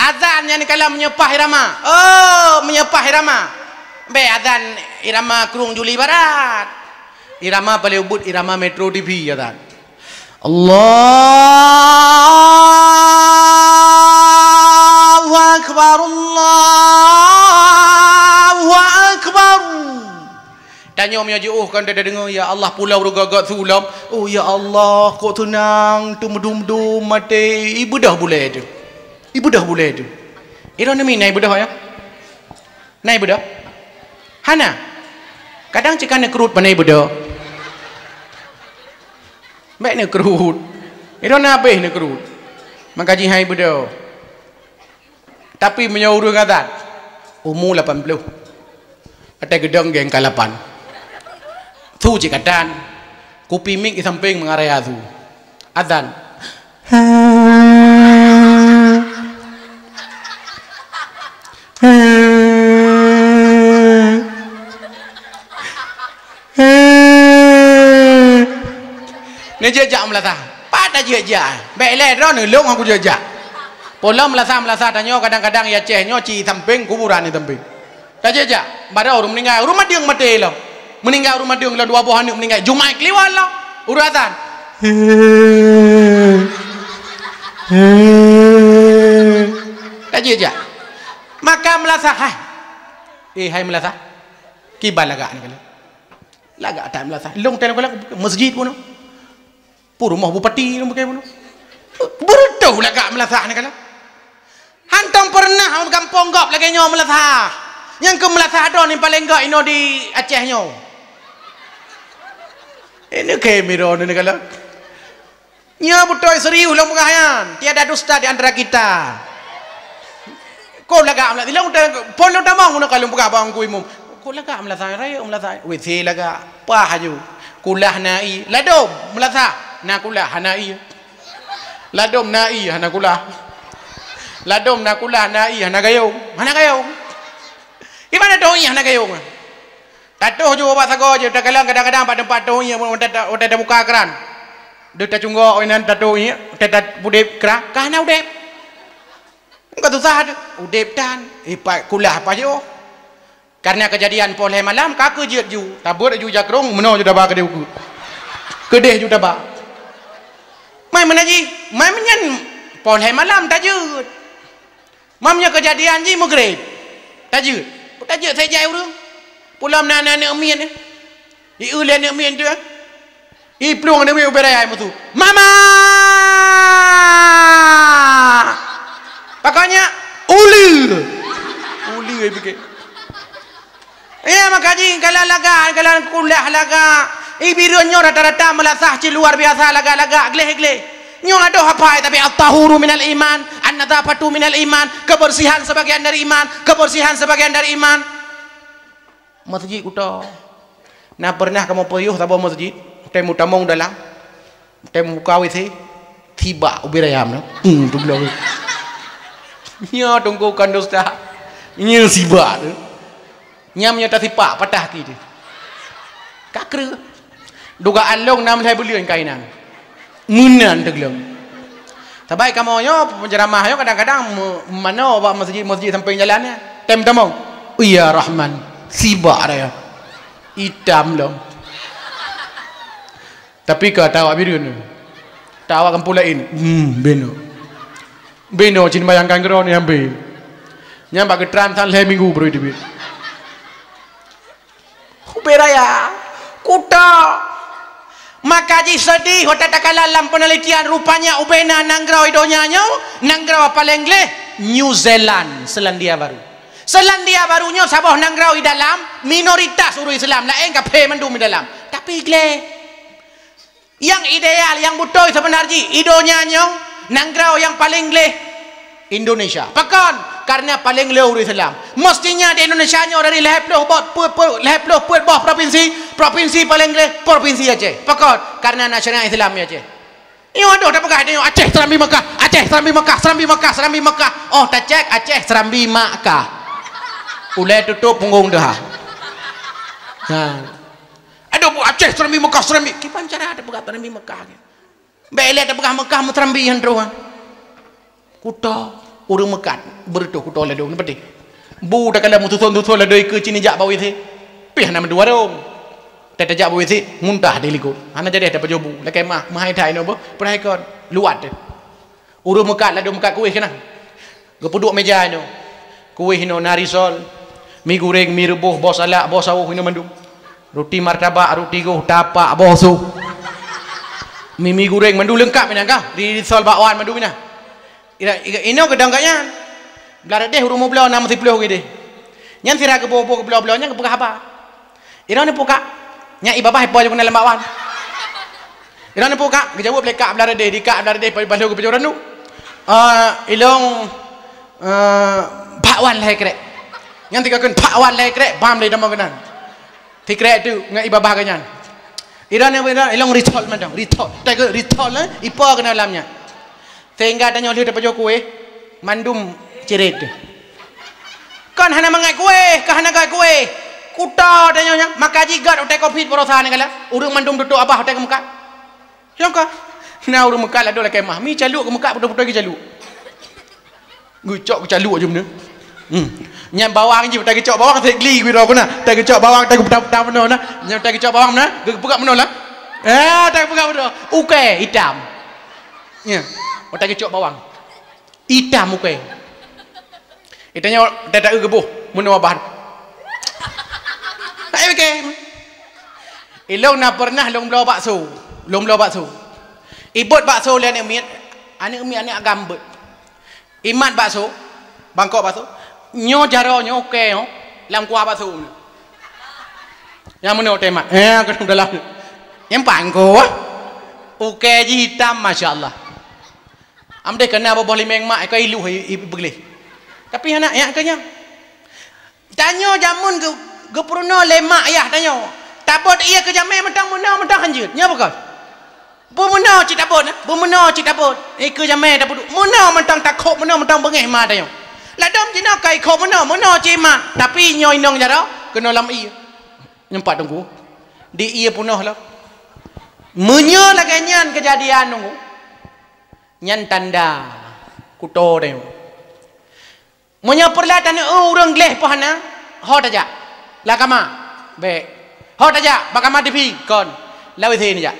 Azan nyang dikala meunyeupah irama. Oh, meunyeupah irama. Bèk azan irama krueng Juli Barat. Irama paleng ubit irama Metro T V azan. Allahu Akbar, Allahu Akbar. Tanyoe meunyoe jiôh kon tadeungoe, ya Allah, pulang ruga-ruga sulam. Oh, ya Allah, kok seunang teumeudum-dum maté. Ibeudôh bulèe teuh. Ibeudôh bulèe teuh. Droeneuh mi na ibeudôh, ya? Na ibeudôh? Hana. Kadang cit ka neukeurut pane ibeudôh. Bèk neukeurut. Droeneuh habéh neukeurut. Maka jih hai ibeudôh. Tapi meunyoe ureueng adat, umu lapan ploh. Até geudong geng ka lapan. Su cit katan, kupi mic di sampéng meungaraya su. Azan. Neujak jak meulasah. Pat tajak jak. Bék lé droeneuh lôn aku jak jak. Poh lom meulasah-meulasah tanyoe kadang-kadang i Aceh nyoe cit sampéng kuburan i sampéng. Tajak jak, barô ureuëng meuninggai, ureuëng madeueng maté lom. Meuninggai ureuëng madeueng lom, dua boh aneuëk meuninggai, Jumaat kliwon lom. Ureuëng azan. Tajak jak. Maka meulasah, hai. Eh, hai meulasah. Kiban lagak ni kali. Lagak that meulasah. Lôn teuka lam meuseujid pun. Peurumoh bupati lôn bukai bunoe. Beureutoh lagak meulasah ni kala. Hantom peureunah gampông gob lagée nyoe meulasah. Nyang keu meulasah droe ni paleng gét inoe di Aceh nyoe. Ini keu miro ni kala. Nyoe beutôi serius lôn peugah nyan. Tiada dusta di antara kita. Kok lagak meulasah? Lôn pon lôn tamong ngon kalon peugah bak Teungku Imum. Kok lagak meulasah? Rayeuk meulasah. W C lagak. Pah aju. Kulah na ie. Ladom meulasah. Na kulah hana ie. Ladom na ie hana kulah. Ladom na kulah na ie hana gayong. Hana gayong. Di mana dong ie hana gayong? Tatoh ju bak sagoe jih, takalon kadang-kadang bak teumpat toh ie, watée ta-, watée tabuka kran. Deuh tacunggok inan tatoh ie, watée tapudeb kran, ka hana udeb. Ka susah deuh. Udeb tan, ipat kulah pajoh. Karena kejadian poh lhée malam, ka keu jeuet ju, tabeuet ju jakrong, meunoe ju taba keudeh ukeue. Keudeh ju taba. Mai meunan jih, mai meunyan poh lhée malam tajeuet. Mam nyoe keujadian jih meugreb. Tajeuet. Tajeuet sai jai ureuëng. Pulam na aneuk miet. Ieu lé aneuk miet tu. Iplueng aneuk miet ubé raya musu. Mama! Pakon nyak uleue. Uleue pike. Ya, maka jih, galan lagak, galan kulah lagak. Ibi droe nyoe rata-rata meulasah cit luar biasa lagak-lagak, gleh-gleh. Nyoe adoh apai, tapi at-tahuru minal iman, an-nadhafatu minal iman, kebersihan sebagian dari iman, kebersihan sebagian dari iman. Masjid kuto. Nah, pernah kamoe peuyuh saboh masjid, tém tamong dalam. Tém buka W C, sibak ubé raya nyan. Hmm, tu bloe. Nyoe teungku kon dusta. Nyoe sibak tu. Nyam nyoe tasipak patah ki tu. Ka kreueh. Dugaan lôn nam lhée buleuen kainan. Meunan teugleng. Sabai kamoe nyoe penceramah nyoe kadang-kadang me-, manoe bak masjid-masjid sampéng jalan nyan. Tém tamong. Ya Rahman, sibak raya. Itam lom. Tapi ka tawak bireuen. Tawak kampung laén. Hmm, beno. Beno cit bayangkan keudroe ni ambe. Nyang bak geutram san lhée minggu beurui teubiet. Ubé raya. Kuta. Maka jih seudeh watée takalon lam peunelitian, rupanya ubé na nanggroe i donya nyoe, nanggroe paleng gleh, New Zealand, Selandia Baru. Selandia Baru nyoe saboh nanggroe i dalam, minoritas ureuëng Islam, laén kaphé mandum i dalam. Tapi gleh. Nyang ideal, nyang beutôi seubeuna jih, i donya nyoe, nanggroe nyang paleng gleh Indonesia. Pakon? Karena paleng le ureuëng Islam. Mestinya di Indonesia nyoe dari lhée ploh boh, pe-, pe-, lhée ploh peuet boh provinsi, provinsi paleng gleh, provinsi Aceh. Pakon? Karena nasional Islam di Aceh. Nyoe adoh tapeugah nyoe Aceh Serambi Mekah, Aceh Serambi Mekah, Serambi Mekah, Serambi Mekah. Oh, tacek Aceh Serambi Makkah. Ulée tutup punggong deuh. Ha. Adoh bu Aceh Serambi Mekah, Serambi. Kiban cara tapeugah Serambi Mekah. Bék lé tapeugah Mekah meuserambi han troh. Kuto ureuëng meukat, beureutoh kuto ladom, neupeudeh. Bu takalon meususon-suson ladom ikeue cit neujak bak W C. Pih hana meuduwarong. Teutajak bak W C, muntah di likot. Hana jadi tapajoh bu. Lakée mah, mah hai thai nyoe boh, peureulée kon. Luwat teuh. Ureuëng meukat ladom meukat kueh keunan. Geupeuduek meja nyoe. Kueh nyoe na risol, mi gureng, mi reuboh, boh salak, boh sawoh nyoe mandum. Ruti martabak, ruti goh, tapak, boh su. Mi, mi gureng mandum leungkap inan kah? Di risol bakwan mandum inan. Ira, ira, inoe geudong gobnyan. Blah reudeh ureuëng meubloe na meusiploh geuh deh. Nyan sira geuboh-boh geubloe-bloe nyan geupeugah haba. Ira neupukak. Nyan i babah ipo jeuet keunan lam bakwan. Ira neupukak, geujaweueb lé kak blah reudeh, di kak blah reudeh pajoh geupijoh randu. Ah, ilong, ah, bakwan lhée krek. Nyan tiga keun bakwan lhée krek, bam lé tamong keunan. Sikrek tu ngon i babah gobnyan. Iran, iran, ilong rithol mantong, rithol. Teuka rithol, eh, ipo keunoe lam nyan. Sehingga tanyoe lheueh tapajoh kueh, mandum ciret. Kon hana mangat kueh, ka hana gat kueh. Kuto tanyoe nyan, maka jigat utai covid baroesa ni kala. Ureuëng mandum tutup abah utai keu meukat. Nyang ka. Na ureuëng meukat ladôm lakée mah. Mi caluk keu meukat, beutôi-beutôi geucaluk. Geucok geucaluk aja meunan. Hmm. Nyan bawang jih, utai geucok bawang, segli geubi droe keunan. Utai geucok bawang, utai geupeutah-peutah meunoe na. Nyan utai geucok bawang meunan, geupeugah meunoe lah. Eh, utai geupeugah meunoe. Ukée, itam. Ya. Utai geucok bawang. Itam ukée. Itanyoe utai ta-eu geuboh, meunoe abah. Hai, ukée. Ilong na pernah lôn bloe bakso. Lôn bloe bakso. Ibot bakso lé aneuk miet. Aneuk miet, aneuk agam beuet. Imat bakso, bangkok bakso, nyoe jaroe nyoe ukée nyoe lam kuah bakso. Nyang meunoe teumat. Eh, keunoe dalam. Nyang pangko. Ukée jih itam, masya Allah. Am deh keunan boh-boh limeng mak, ka iluh i, i, i beugléh. Tapi hana, nyan keu nyan. Tanyoe jameun geu-, geupeurunoe lé mak ayah tanyoe. Tabot ié keu jamé mantong meunoe mantong hanjeuet. Nyoe bukon? Beumeunoe cit tabot, eh? Beumeunoe cit tabot. Ié keu jamé tapeuduek. Meunoe mantong takhôb, meunoe mantong beungéh ma tanyoe. Ladôm jinoe ka ikhôb meunoe, meunoe cit ma. Tapi nyoe inong jaroe keunoe lam ié. Nyoe pat teungku. Di ié peunoh lom. Meunyoe lagée nyan keujadian teungku, nyan tanda kuto tanyoe. Meunyoe peureulée taneuk eu ureuëng gleh poh hana, ho tajak? Lam kama? Bék. Ho tajak? Bak kama T V? Kon. Lam W C neujak.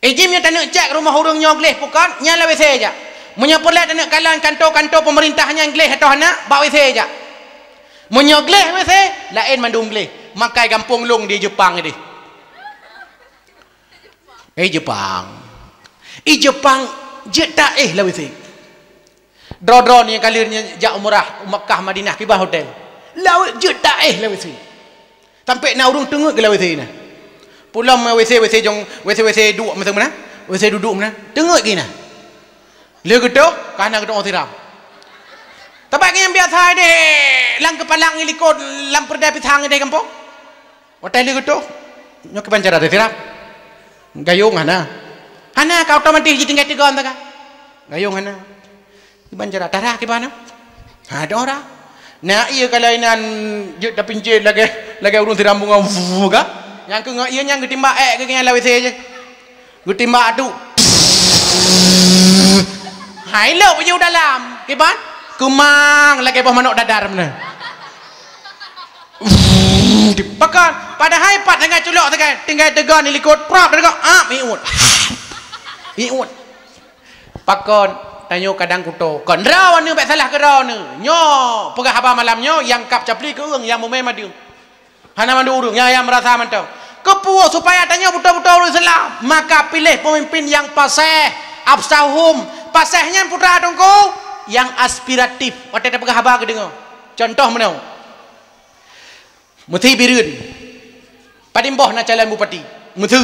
Ijim nyoe taneuk cek rumoh ureuëng nyoe gleh peue kon, nyan lam W C jak. Meunyoe peureulée taneuk kalon kanto-kanto peumeurintah nyan gleh atau hana, bak W C jak. Meunyoe gleh W C, laén mandum gleh. Makai gampông lôn di Jeupang ideh. Eh, Jeupang. I Jeupang jeuet taéh lam W C. Droe-droe nyang ka lheueh nyan jak umrah u Makkah, Madinah, kiban hotel. Lawét jeuet taéh lam W C. Sampai na ureuëng teungeut keu lam W C na. Pulang ma W C, W C jong, W C, W C duek masa meunan. W C duduek meunan. Teungeut keu na. Lheueh geutoh, ka hana geutu'oh siram. Teuma nyang biasa deh, lam keupalang likot, lam peureudai pisang deh gampông. Watée lheueh geutoh, nyoe kiban cara tasiram. Gayong hana. Hana, ka otomatis jitinggai teugon teuka. Gayong hana. Kiban cara tara kiban na. Ha, dong ora. Na ié ka lainan jeuet tapincét lagée, lagée ureuëng siram bungoh, vuh, ka. Nyang keu ngon ié nyan geutimbak ék keu nyan lam W C jih. Geutimbak atu. Hai lok baju dalam. Kiban? Keumang lagée boh manok dadar meunan. Pakon, padahai pat tinggai culok sagai, tinggai teugon di likot, prap teugon, ah, miut. Miut. Pakon, tanyoe kadang kuto. Kon droeneuh bék salah keu droeneuh. Nyoe, peugah haba malam nyoe, nyang kab capli keu ureuëng, nyang mumé madeueng. Hana mandum ureuëng, nyang, nyang meurasa mantong. Keupeue supaya tanyoe beutôi-beutôi ureuëng Islam? Maka piléh peumimpin nyang paséh, afsahum. Paséh nyan putra teungku, nyang aspiratif. Watée tapeugah haba geudeungoe. Contoh meunoe. Meusi Bireuen. Padum boh na calon bupati? Meusi.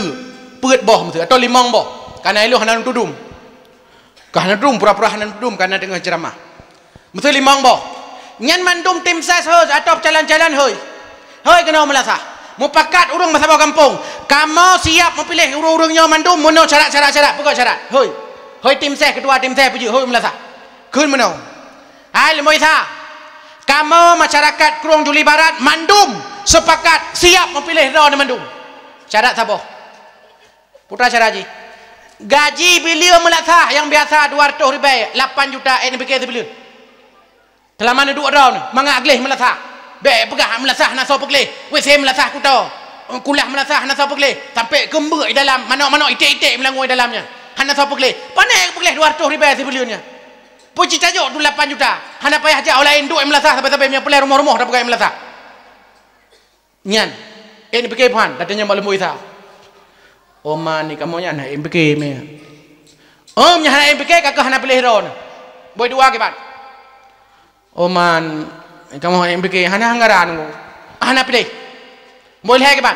Peuet boh meusi. Atau limong boh. Kana ilong hana tudum. Ka hana tudum, pura-pura hana tudum, kana teungoh ceuramah. Meusi limong boh. Nyan mandum tim ses hôi, atau calon-calon hôi. Hôi keunoe meulasah. Mupakat ureuëng meusaboh gampông. Kamoe siap meupiléh ureuëng-ureuëng nyoe mandum meunoe syarat-syarat-syarat. Peugah syarat. Hôi. Hôi tim ses, ketua tim ses peujeuet. Hôi meulasah. Kheun meunoe. Hai Limong Isa, kamoe masyarakat Krueng Juli Barat mandum sepakat siap meupiléh droeneuh mandum. Syarat saboh. Putra syarat jih. Gaji beliau meulasah nyang biasa dua ratus ribèe, lapan juta N P K sibuleuen. Teulama neuduek droeneuh, mangat gleh meulasah. Bék peugah meulasah hana soe peugleh, W C meulasah kuto. Kulah meulasah hana soe peugleh, sampai keumbeuek di dalam, manok-manok iték-iték meulangui dalam nyan. Hana soe peugleh. Pané peugleh dua ratus ribèe sibuleuen nyan. Peue ci tajok tu lapan juta. Hana payah jak u laén duek meulasah sabe-sabe meunyoe peureulèe rumoh-rumoh tapeugah meulasah. Nyan. N P K phan, datang nyan bak Limong Isa. Oh man, ni kamoe nyan hana N P K mé. Oh, nyan hana N P K, ka keuh hana piléh droeneuh. Bôi dua kiban. Oh man, kamoe N P K hana anggaran. Hana piléh. Bôi lhèe kiban.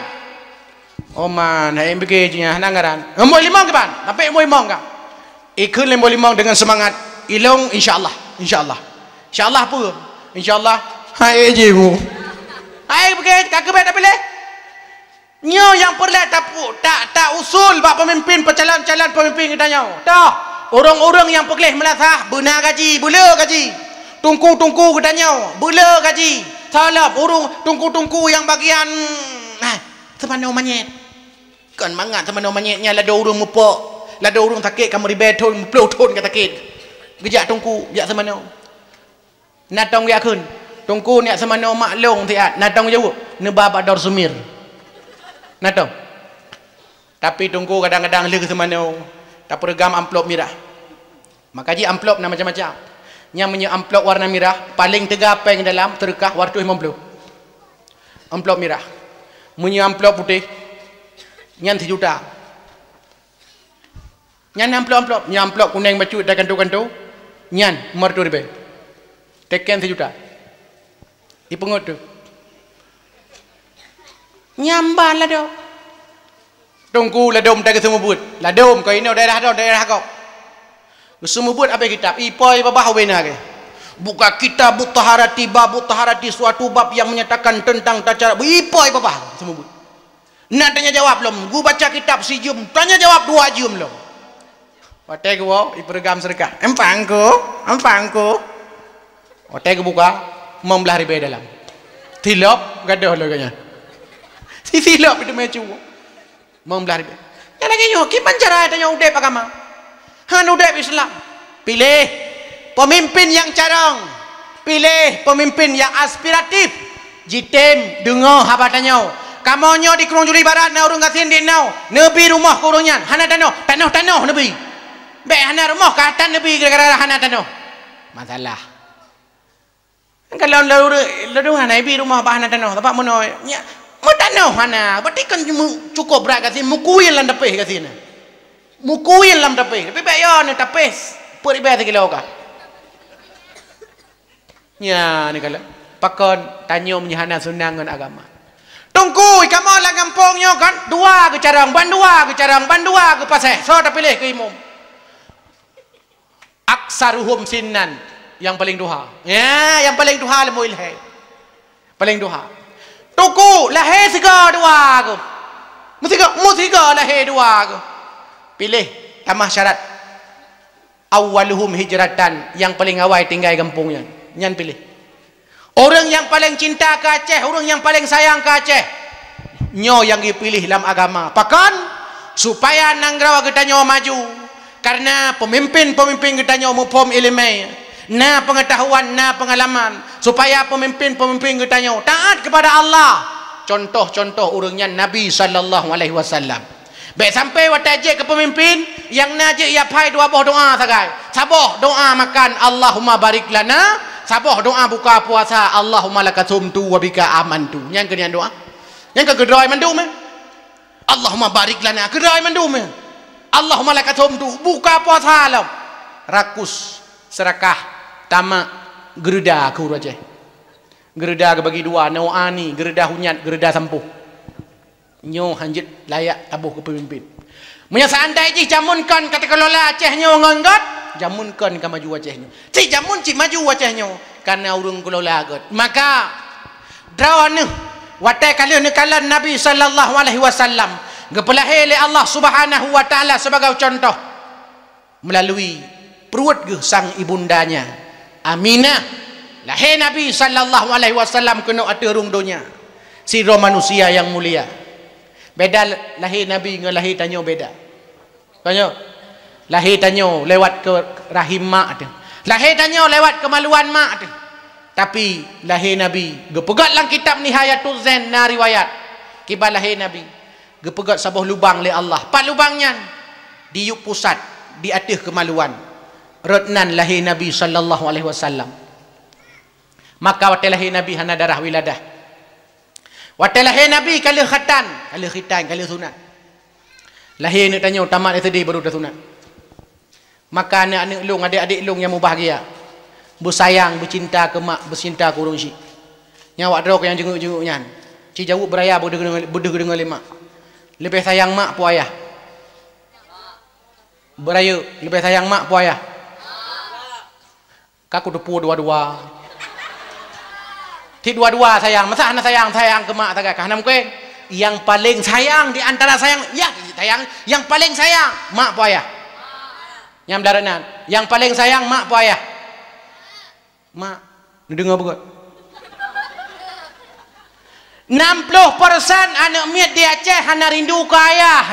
Oh man, N P K jih nyan hana anggaran. Bôi limong kiban. Tapi bôi limong ka. Ikheun lé bôi limong dengan semangat. Ilong, insya Allah. Insya Allah. Insya Allah peue? Insya Allah. Hai jih bu. Hai N P K, ka keuh bèk tapiléh. Nyoe nyang peureulée tapu-, ta-, ta-usul bak peumimpén, peucalon-calon peumimpén geutanyoe. Toh, ureuëng-ureuëng nyang peugleh meulasah, beuna gaji, beuleu gaji. Teungku-teungku geutanyoe, beuleu gaji. Saleuem ureuëng teungku-teungku nyang bagian, ah, seumanoe manyét. Kon mangat seumanoe manyét nyan lado ureuëng meupok, lado ureuëng sakét ka meuribée thon, meuploh thon ka sakét. Geujak teungku, jak seumanoe. Na tong geujak kheun, "Teungku, neujak seumanoe mak lôn siat." Na tong jaweueb, "Neuba bak Dor Sumir." Na tong. Tapi teungku kadang-kadang lheueh seumanoe, tapeureugam amplop mirah. Maka jih amplop na macam-macam. Nyang meunyoe amplop warna mirah, paleng teuga péng dalam, seudeukah dua ratus lima puluh. Amplop mirah. Meunyoe amplop putéh, nyan sijuta. Nyan amplop-amplop, nyan amplop kunéng bacut dan kanto-kanto, nyan lima ratus ribèe. Teken sijuta. Ipeungeut tu. Nyan ban ladôm. Teungku ladôm teuka geuseumeubeuet. Ladôm, kon inoe daerah droe, daerah gob. Geuseumeubeuet abéh kitab, ipoi babah ubé na geuh. Buka kitab Taharati, bab Taharati, suatu bab yang menyatakan tentang tata cara, ipoi babah, seumeubeuet. Na tanya jawab lom, geubaca kitab sijeuem, tanya jawab dua jeuem lom. Watèe geuwoe, ipeureugam seudeukah. "Empang ku, empang ku." Watèe geubuka, limong blaih ribèe dalam. Silop, gadôh lom geuh nyan. Si silop itu meucu. Limong blaih ribèe. Nyan lagèe nyoe, kiban cara tanyoe udép agama. Han udép Islam. Piléh pemimpin nyang carông. Piléh pemimpin nyang aspiratif. Jitem deungoe haba tanyoe. Kamoe nyoe di Krueng Juli Barat na ureueng gasien di noe, neubi rumoh keu ureueng nyan, hana tanoh, tanoh-tanoh neubi. Bèk hana rumoh ka tan neubi gara-gara hana tanoh. Masalah. Kalau lôn, lôn hana ibi rumoh bah hana tanoh, sabab meunoe, nyak, meutanoh hana, berarti kan mu-, cukup brat gasien, meukuil lam tapéh gasien. Meukuil lam tapéh, tapi bèk yo ni tapéh, peuet ribèe sikilo ka. Nya, ni kala. Pakon tanyoe meunyoe hana seunang ngon agama. Teungku, kamoe lam gampông nyoe kan, dua geucarông, ban dua geucarông, ban dua geupaséh. Soe tapiléh keu imum? Aksaruhum sinnan, nyang paleng tuha. Ya, nyang paleng tuha leumo ilhé. Paleng tuha. Teungku, lahé sigoe dua geuh. Meusigoe, meusigoe lahé dua geuh. Piléh, tamah syarat. Awwaluhum hijratan, nyang paleng awai tinggai gampông nyan. Nyan piléh. Ureueng nyang paleng cinta keu Aceh, ureueng nyang paleng sayang keu Aceh. Nyoe nyang geupiléh lam agama. Pakon? Supaya nanggroe geutanyoe maju. Karena pemimpin-pemimpin geutanyoe muphom ileumèe, na peungatahuan, na peungalaman. Supaya pemimpin-pemimpin geutanyoe taat kepada Allah. Contoh-contoh ureueng nyan Nabi sallallahu alaihi wasallam. Bèk sampai watèe jeuet keu peumimpin, nyang na jeuet ijak phai dua boh doa sagai. Saboh doa makan, "Allahumma barik lana," saboh doa buka puasa, "Allahumma laka sumtu wa bika amantu." Nyan keuh nyan doa. Nyan keuh keudroe mandum, eh. "Allahumma barik lana," keudroe mandum, eh. "Allahumma laka sumtu," buka puasa lom. Rakus, seurakah, tamak, geureuda keu ureueng Aceh. Geureuda geubagi dua, noe ani, geureuda hunyat, geureuda sampôh. Nyoe hanjeuet layak taboh keu peumimpin. Meunyoe seandai jih jameun kon ka teukelola Aceh nyoe ngon göt, jameun kon ka maju Aceh nyoe. Cit jameun cit maju Aceh nyoe, kana ureueng kelola göt. Maka, droeneuh, watèe ka lheueh neukalon Nabi sallallahu alaihi wasallam, geupeulahé lé Allah Subhanahu wa Taala sibagoe contoh. Melalui pruet geuh sang ibundanya, Aminah, lahé Nabi sallallahu alaihi wasallam keunoe ateueh rhueng donya, sidroe manusia nyang mulia. Beda lahé Nabi ngon lahé tanyoe beda. Tanyoe, lahé tanyoe lewat keu rahim mak teuh. Lahé tanyoe lewat keumaluan mak teuh. Tapi lahé Nabi geupeugöt lam kitab Nihayatul Zain na riwayat kiban lahé Nabi. Geupeugöt saboh lubang lé Allah. Pat lubang nyan? Di yup pusat, di ateueh keumaluan. Rot nan lahé Nabi sallallahu alaihi wasallam. Maka watèe lahé Nabi hana darah wiladah. Watèe lahé Nabi ka lheueh khatan, ka lheueh khitan, ka lheueh sunat. Lahé aneuk tanyoe tamat S D baru tasunat. Maka aneuk-aneuk lôn, adék-adék lôn nyang mubahgia, beusayang, beucinta keu mak, beucinta keu ureueng chik. Nyan awak droe nyang jeungeuek-jeungeuek nyan. Ci jaweueb beuraya beudeuh geudeungoe, beudeuh geudeungoe lé mak. Leubeh sayang mak po ayah? Beurayeuk, leubeh sayang mak po ayah? Ka kuteupeue dua-dua. Cit dua-dua sayang, masa hana sayang, sayang keu mak sagai, ka hana mungken. Nyang paleng sayang di antara sayang, ya, sayang, nyang paleng sayang mak po ayah. Nyang blah rot nan, nyang paleng sayang mak po ayah. Mak, neudeungoe beugöt. Enam puluh persen aneuk miet di Aceh hana rindu keu ayah.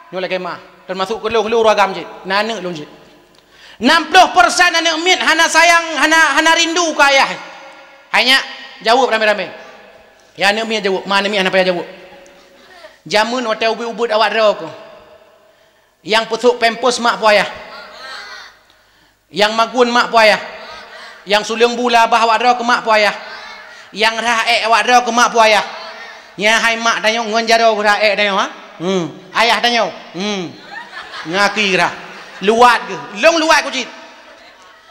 Nyoe lagèe mah, teumasuk keu lôn, lôn ureueng agam cit, na aneuk lôn cit. Enam puluh persen aneuk miet hana sayang, hana, hana rindu keu ayah. Hai nyak, jaweueb ramé-ramé. Ya aneuk miet jaweueb, ma aneuk miet hana payah jaweueb. Jameun watèe ubit-ubit awak droe keuh. Nyang peusôk pampers mak po ayah. Nyang magun mak po ayah. Nyang suleueng bu lam babah awak droe keuh mak po ayah. Nyang rhah èk awak droe keuh mak po ayah. Nyan hai mak tanyoe ngon jaroe geurhah èk tanyoe, ha? Hmm. Ayah tanyoe. Hmm. Ngaki geurhah. Luwat geuh. Lôn luwat ku cit.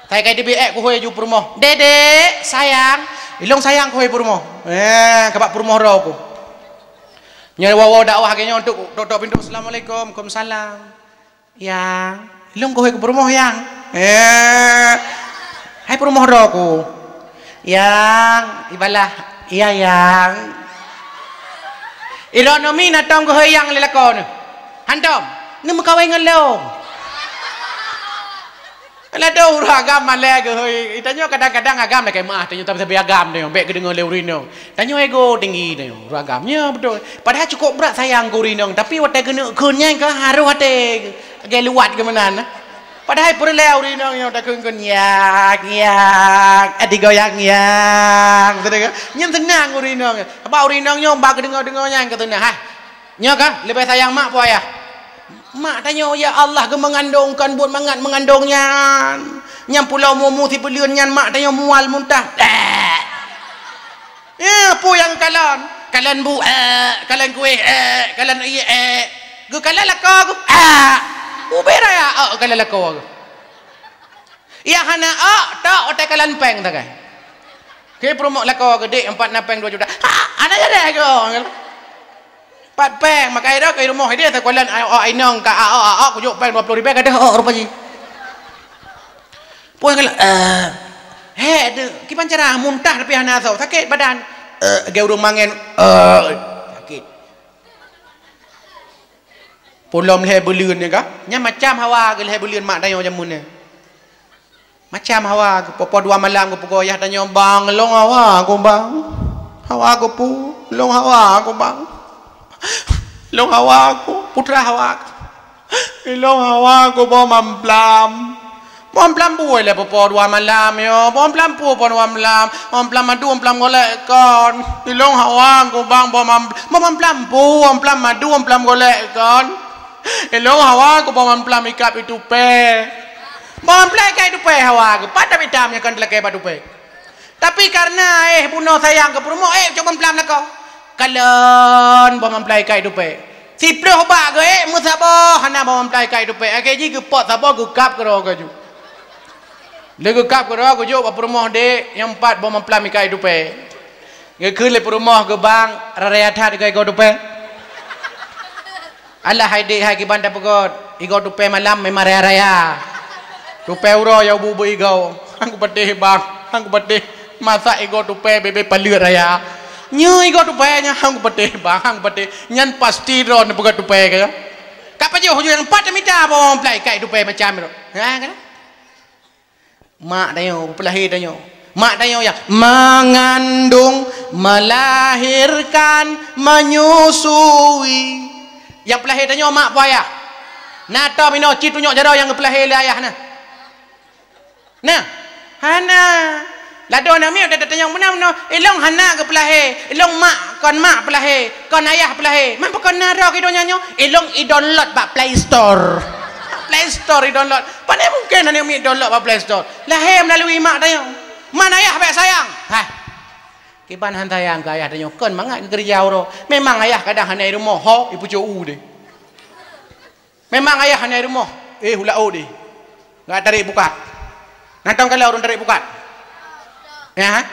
Sai ka teubiet èk kuhôi ju peurumoh. "Dedek, sayang." Ilôn sayang kuhôi peurumoh. Eh, ka bak peurumoh droe ku. Nyoe woe-woe dakwah lagèe nyoe, tok, tok, tok pintoe, "Assalamualaikum." "Waalaikumsalam." "Yang." "Ilôn kuhôi keu peurumoh, Yang." Eh. Hai peurumoh droe ku. "Yang." Ibalah, "Iya, Yang." Ironomi na tom kuhôi Yang lé lakoe neuh. Hantom. Neumeukawen ngon lôn. Lado ureueng agam malèe geuhôi. Tanyoe kadang-kadang agam lakèe meu'ah tanyoe, tapi sabe agam tanyoe, bèk geudeungoe lé ureueng inong. Tanyoe ego tinggi tanyoe, ureueng agam. Nyo beutôi. Padahai cukôp brat sayang keu ureueng inong, tapi watèe geuneuk kheun nyan ka harôh até geu-, lagèe luwat geuh meunan. Padahai peureulèe ureueng inong nyoe takheun-kheun, "Yak, yak, adi goyang, yak." Nyan seunang ureueng inong. Sabab ureueng inong nyoe bak geudeungoe-deungoe nyan ka seunang, hai. Nyoe ka leubeh sayang mak po ayah. Mak tanyoe, ya Allah, geumeungandong kon buet mangat meungandong nyan. Nyang pulo mu-mu sibuleuen nyan mak tanyoe mual muntah. Eh. Eh, peue nyang kalon? Kalon bu, eh, kalon kueh, eh, kalon ié, eh. Geukalon lakoe geuh, eh. Ubé raya, oh, kalon lakoe geuh. Nyang hana ôk, tok watèe kalon pèng sagai. Oke, peurumoh lakoe geuh, "Dek, empat na pèng dua juta." "Ha, hana jadi keu." Pat pèng, makai dah keu rumoh idéh, sakolan, ôk inong ka, ôk, ôk, ôk, kujok pèng dua puluh ribèe, ka deuh ôk rupa jih. Pun kala, eh, hek, kiban cara muntah tapi hana asoe, sakét badan. Eh, lagèe ureueng mangen, eh, sakét. Pulom lhèe buleuen nyan ka? Nyan macam hawa geuh lhèe buleuen mak tanyoe jameun nyan. Macam hawa geuh, poh-poh dua malam geuh peugoh ayah tanyoe, "Bang, lôn hawa geuh, Bang." "Hawa geuh peue?" "Lôn hawa geuh, Bang." "Lôn hawa geuh, putra hawa geuh." "Ilôn hawa geuh boh mamplam." "Boh mamplam peue lé poh-poh dua malam nyoe? Boh mamplam peue poh dua malam? Boh mamplam madu, mamplam golek kon." "Ilôn hawa geuh, Bang, boh mam-, boh mamplam peue? Boh mamplam madu, mamplam golek kon." "Ilôn hawa geuh boh mamplam ikab itupée." "Boh mamplam ikab itupée hawa geuh, pat tam-tam nyang kon teulakée bak tupée." Tapi kareuna éh bunoe sayang keu peurumoh, éh cok boh mamplam lakoe. Kalon boh mamplam ikab itupée. Siplôh bak geuh éh meusaboh hana boh mamplam ikab itupée. Akhé jih geupot saboh geukab keudroe geuh ju. Lé geukab keudroe geujok bak peurumoh, "Dek, nyoe pat boh mamplam ikab itupée." Geukheun lé peurumoh geuh, "Bang, raya that igoe-igoe tupée." "Alah hai dek hai, kiban tapeugöt, igoe tupée malam memang raya-raya. Tupée uroe nyang ubeuet-ubeuet igoe. Han kupatéh bang, han kupatéh. Masak igoe tupée bèk-bèk paleuet raya. Nyoe igoe tupée nyan han kupatéh bang, han kupatéh. Nyan pasti droeneuh peugöt tupée keu nyoe." Ka pajoh ju nyang pat mita boh mamplam ikab tupée macam tu. Ha, kan? Mak tanyoe, peulahé tanyoe. Mak tanyoe nyang mengandung, melahirkan, menyusui. Nyang peulahé tanyoe mak po ayah. Na tom inoe cit tunyok jaroe nyang geupeulahé lé ayah na? Na? Hana. Ladôm aneuk miet tanyong meunan-meunan, "Ilôn hana geupeulahé, ilôn mak, kon mak peulahé, kon ayah peulahé. Man pakon na droe keu donya nyoe?" "Ilôn i-download bak Play Store." Play Store i-download. Pane mungken aneuk miet download bak Play Store? Lahé meulalui mak tanyoe. Man ayah bèk sayang. Hah. Kiban han sayang keu ayah tanyoe, kon mangat geukeureuja uroe. Memang ayah kadang hana i rumoh, ho, ipeucok u deh. Memang ayah hana i rumoh, eh, u laôt deh. Gak tarek pukat. Nantong kala ureueng tarek pukat. Ya, ha?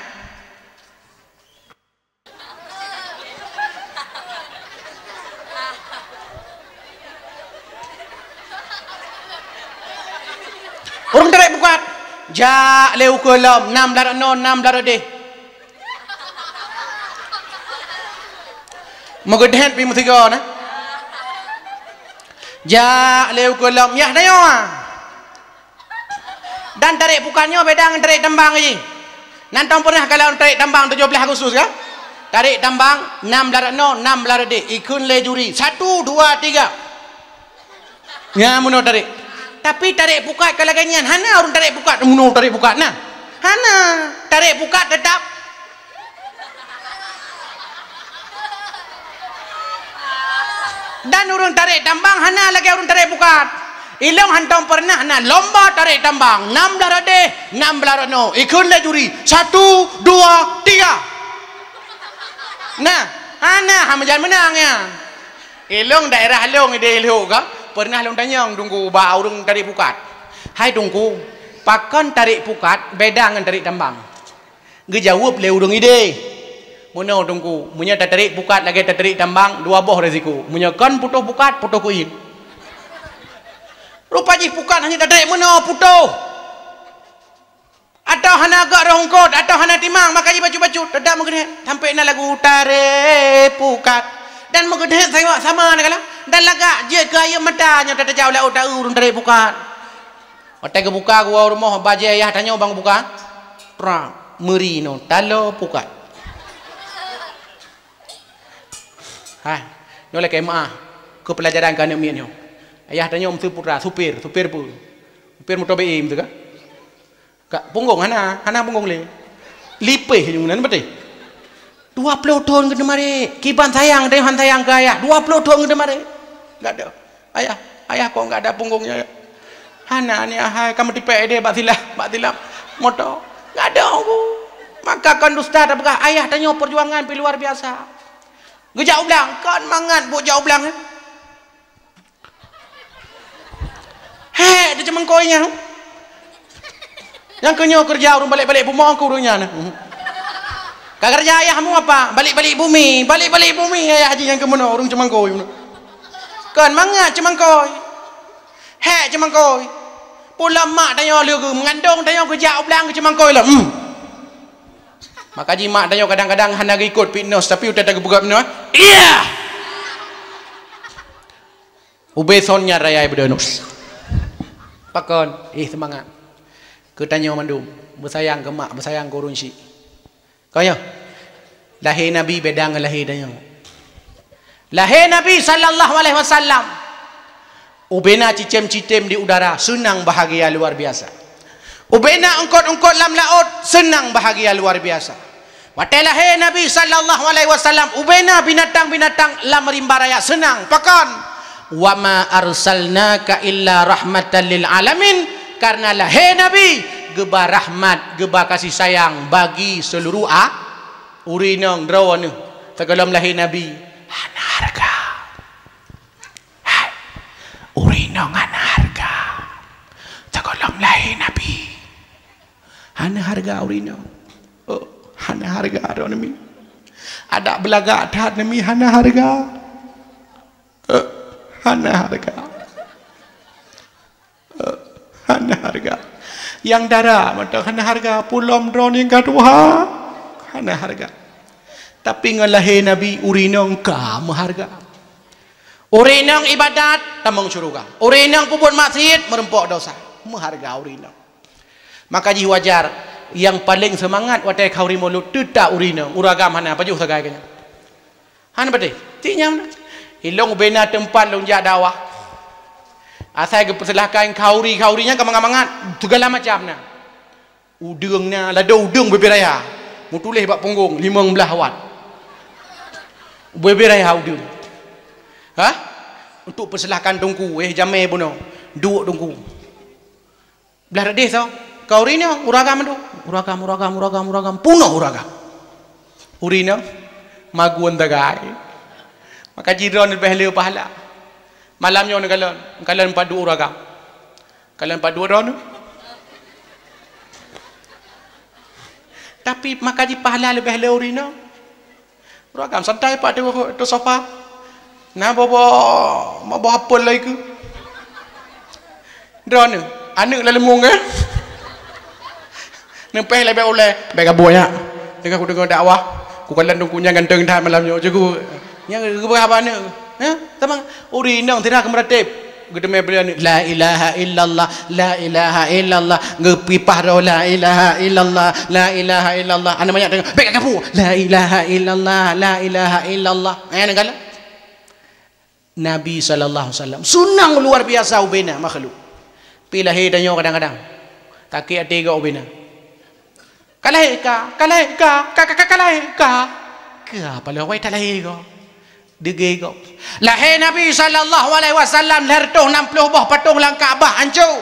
Ureueng tarek pukat. Jak lé ukeue lom, nam blah rot noe, nam blah rot deh. Meugeudhet pi meusigoe na. Jak lé ukeue lom, yah tanyoe. Dan tarek pukat nyoe beda ngon tarek tambang jih. Nyan tom pernah kalon tarek tambang tujoh blaih Agustus ka? Tarek tambang nam blah rot noe, nam blah rot deh, ikheun lé juri, satu, dua, tiga. Nyan meunoe tarek. Tapi tarek pukat ka lagèe nyan, hana ureueng tarek pukat, meunoe tarek pukat na. Hana, tarek pukat teutap. Dan ureueng tarek tambang hana lagèe ureueng tarek pukat. Ilong hantom pernah na lomba tarek tambang, nam blah rot deh, nam blah rot noe. Ikheun lé juri, satu, dua, tiga. Nah, hana, ha meujan meunang nyan. Ilong daerah long ideh ilhok ka, pernah lôn tanyong Teungku bak ureueng tarek pukat. "Hai Teungku, pakon tarek pukat beda ngon tarek tambang?" Geujaweueb lé ureueng ideh, "Meunoe Teungku, meunyoe tatarek pukat lagèe tatarek tambang, dua boh resiko. Meunyoe kon putôh pukat, putôh keuieng." Rupa jih pukat hana tatarek meunoe putôh. Atawa hana gak roh eungkôt, atawa hana timang, maka jibacut-bacut, teutap meugeudeh. Sampoe na lagu tarek pukat. Dan meugeudeh sama, sama na kala. Dan lagak jeuet keu ayeue mata nyoe tatajak u laôt taeu ureueng tarek pukat. Watèe geubuka geuwoe rumoh bajèe yah tanyoe bang buka. Pra, meuri nyoe, talo pukat. Hai, nyoe lakèe meu'ah keu peulajaran keu aneuk miet nyoe. Ayah tanyoe meuseu putra, supir, supir peue? Supir moto B M teuh ka? Ka, punggong hana, hana punggong lé. Lipéh nyang nan beutôi. Dua ploh thon geuteumari, kiban sayang deh han sayang keu ayah, dua ploh thon geuteumari. Enggak ada. Ayah, ayah kok enggak ada punggongnya, ya? Hana ni ahai, kamu tipek deh bak silah, bak silah moto. Enggak ada aku. Maka kan ustaz dah peugah, ayah tanyoe perjuangan pi luar biasa. Geujak u blang, kan mangat buet jak u blang, ya? Hek, dia cemengkoi nya. Nyang keu nyoe keureuja ureueng balek-balek bumoe keu ureueng nyan. Ka keureuja ayahmu apa? Balek-balek bumi, balek-balek bumi ayah jih nyang keu meunoe ureueng cemengkoi. Kon mangat cemengkoi. Hek cemengkoi. Pula mak tanyoe leugeue meungandong tanyoe geujak u blang keu cemengkoi lom. Hmm. Maka jih mak tanyoe kadang-kadang hana geuikot fitness tapi utai ta geupeugah meunoe. Iya. Ubé son nyan raya beudonus. Pakon? Ih, seumangat. Keu tanyoe mandum, beusayang keu mak, beusayang keu ureueng syik. Kon nyoe, lahé Nabi beda ngon lahé tanyoe. Lahé Nabi sallallahu alaihi wasallam, ubena cicém-cicém di udara, seunang bahagia luar biasa. Ubena eungkot-eungkot lam laôt, seunang bahagia luar biasa. Watée lahé Nabi sallallahu alaihi wasallam, ubena binatang-binatang lam rimba raya seunang. Pakon? "Wa ma arsalnaka illa rahmatan lil alamin." Karena lahé Nabi geuba rahmat, geuba kasih sayang bagi seuluruh a-, ureueng inong droeneuh. Sigohlom lahé Nabi hana hareuga. Hai, ureueng inong hana hareuga. Sigohlom lahé Nabi. Hana hareuga ureueng inong. Oh, hana hareuga droeneuh mi. Adak beulagak that neuh mi hana hareuga. Eh, hana hareuga. Eh, hana hareuga. Nyang dara mantong hana hareuga, pulom droeneuh nyang ka tuha. Hana hareuga. Tapi ngon lahé Nabi, ureueng inong ka meuhareuga. Ureueng inong ibadat, tamong syeuruga. Ureueng inong peubuet maksiet, meurumpok dosa. Meuhareuga ureueng inong. Maka jih wajar, nyang paleng seumangat watée khauri mulod teutap ureueng inong, ureueng agam hana, pajoh sagai keu nyan. Hana patéh, cit nyan. Ilong ubena teumpat lôn jak dakwah. Asai geupeusilahkan khauri-khauri nyan ka mangat-mangat, sigala macam na. Udeueng na, ladôm udeueng bubé raya. Meutuléh bak punggong, limong blaih watt. Bubé raya udeueng. Hah? Untuk peusilahkan teungku, eh, jamé bunoe. Duek teungku. Blah rot deh soe? Keu ureueng inong, ureueng agam mandum. Ureueng agam, ureueng agam, ureueng agam, ureueng agam. Punoh ureueng agam. Ureueng inong, magun sagai. Maka jih droeneuh leubeh le pahala. Malam nyoe neukalon, neukalon pat duek ureueng agam. Kalon pat duek droeneuh. Tapi maka jih pahala leubeh le ureueng inong. Ureueng agam santai pat teungoh ateueh sofa. Na boh-boh, boh apel lagèe keu. Droeneuh, aneuk lam leumong, eh? Neupéh lé bèk ulèe, bèk gabuk nyak. Teungoh kudeungoe dakwah, kukalon teungku nyan ganteng that malam nyoe, cit ku. Nyang geupeugah bak aneuk, ha? Sama ureueng inong sidroe keu meuratéb. Geuteumé bri aneuk, "La ilaha illallah, la ilaha illallah." Geupipah droe, "La ilaha illallah, la ilaha illallah." Aneuk manyak teungoh, "Bék ka kapu." "La ilaha illallah, la ilaha illallah." Eh, nyan galak. Nabi sallallahu alaihi wasallam seunang luar biasa ubena makhluk. Pi lahé tanyoe kadang-kadang sakét até gob ubena. Ka lahé ka, ka lahé ka, ka, ka, ka, ka lahé ka. Ka apa lé awai talahé gob? Deungö gob. Lahé Nabi sallallahu alaihi wasallam lhèe reutôh nam ploh boh patong lam Ka'bah hanco.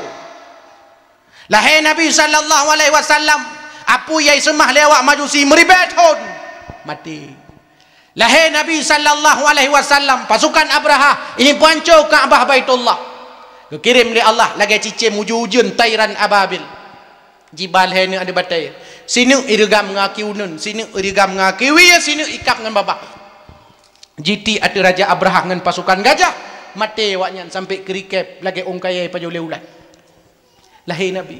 Lahé Nabi sallallahu alaihi wasallam, apui nyang jiseumah lé awak Majusi meuribèe thon, maté. Lahé Nabi sallallahu alaihi wasallam, pasukan Abrahah ini peuhanco Ka'bah Baitullah. Geukirém lé Allah lagèe cicém ujeuen-ujeuen, tairan ababil. Jiba lhèe neuk aneuk batèe. Sineuk ireugam ngon aki uneuen, sineuk ireugam ngon aki wie, sineuk ikab ngon babah. Jitiek ateueh Raja Abrahah ngon pasukan gajah, maté awaknyan sampoe keurikèp lagèe ôn kayèe pajoh lé ulat. Lahé Nabi.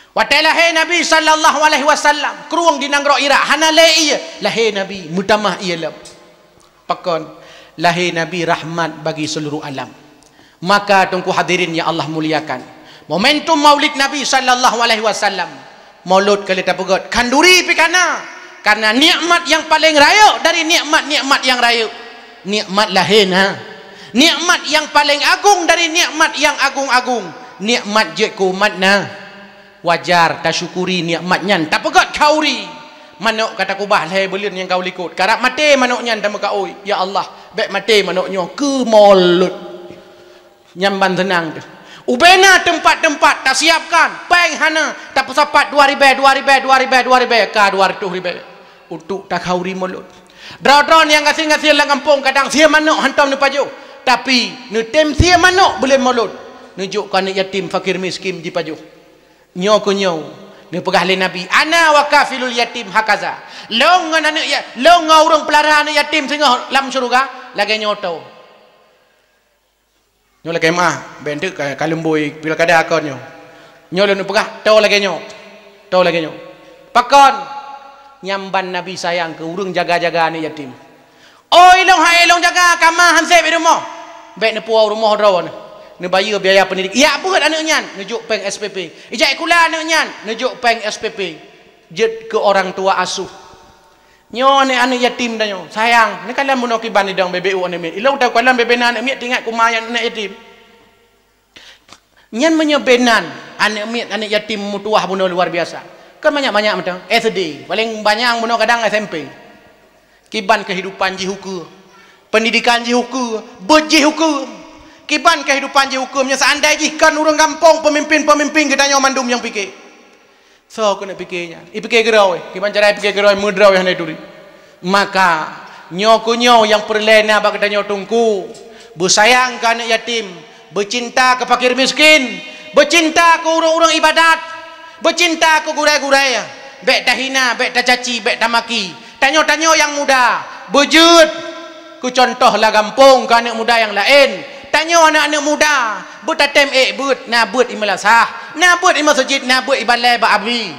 Watèe lahé Nabi sallallahu alaihi wasallam, krueng di nanggroe Irak, hana lé ié. Lahé Nabi, meutamah ié lom. Pakon? Lahé Nabi rahmat bagi seuluruh alam. Maka teungku hadirin nyang Allah muliakan, momentum Maulid Nabi sallallahu alaihi wasallam, Molot ka lheueh tapeugöt, khanduri pih ka na. Karena nikmat nyang paleng rayeuk dari nikmat-nikmat nyang rayeuk, nikmat lahé na. Nikmat nyang paleng agong dari nikmat nyang agong-agong, nikmat jeuet keu umat na. Wajar tasyukuri nikmat nyan, tapeugöt khanduri. Manök ka takubah lhèe buleuen nyang ka u likôt. Karab maté manök nyan, tameukaôi, "Ya Allah, bèk maté manök nyoe keu Molot." Nyan ban seunang teuh. Ubena teumpat-teumpat tasiapkan, pèng hana, tapeusapat dua ribèe, dua ribèe, dua ribèe, dua ribèe, ka dua reutôh ribèe untuk takhanduri Molot. Droe-droe nyang gasien-gasien lam gampông kadang sie manök hántom neupajoh, tapi neutem sie manök buleuen Molot, neujok keu aneuk yatim, fakir miskin jipajoh. Nyoe keuh nyoe neupeugah lé Nabi, "Ana wa kafilul yatim hakaza." Lôn ngon aneuk ya-, lôn ngon ureueng peulara aneuk yatim singoh lam syeuruga lagèe nyoe tô. Nyoe lakèe meu'ah, bèk enteuk ka, ka leumbôi pilkada kon nyoe. Nyoe lôn peugah, tô lagèe nyoe. Tô lagèe nyoe. Pakon? Nyan ban Nabi sayang keu ureueng jaga-jaga aneuk yatim. "Oi, ilôn hai ilôn jaga, kama han sép i rumoh." Bèk neupuwoe rumoh droeneuh. Neubayeue biaya pendidik. Jak beuet aneuk nyan, neujok pèng S P P. Ijak sikula aneuk nyan, neujok pèng S P P. Jeuet keu orang tua asuh. Nyoe aneuk-aneuk yatim tanyoe, sayang. Neukalon bunoe kiban idong bèbèe u aneuk miet. Ilôn takalon bèbèe na aneuk miet, teuingat keu ma aneuk yatim. Nyan meunyoe bèe nan aneuk miet, aneuk yatim meutuwah bunoe luar biasa. Kan banyak-banyak mantong. S D, paléng banyak bunoe kadang S M P. Kiban keuhidupan jih ukeue, pendidikan jih ukeue, beuet jih ukeue. Kiban keuhidupan jih ukeue, meunyoe seandai jih kon ureueng gampông, peumimpin-peumimpin geutanyoe mandum nyang pike. Soe keuneuk pike nyan? Ipike keudroe, kiban cara ipike keudroe, meudroe hana ituri. Maka, nyoe keuh nyoe nyang peureulèe na bak geutanyoe teungku, beusayang keu aneuk yatim, beucinta keu fakir miskin, beucinta keu ureueng-ureueng ibadat, beucinta keu gurèe-gurèe. Bèk tahina, bèk tacaci, bèk tamaki. Tanyoe-tanyoe nyang muda, beujeuet keu cuntoh lam gampông keu aneuk muda nyang laén. Tanyoe aneuk-aneuk muda, beutatem ék beuet, na beuet i meulasah, na beuet i meuseujid, na beuet i balèe bak abi.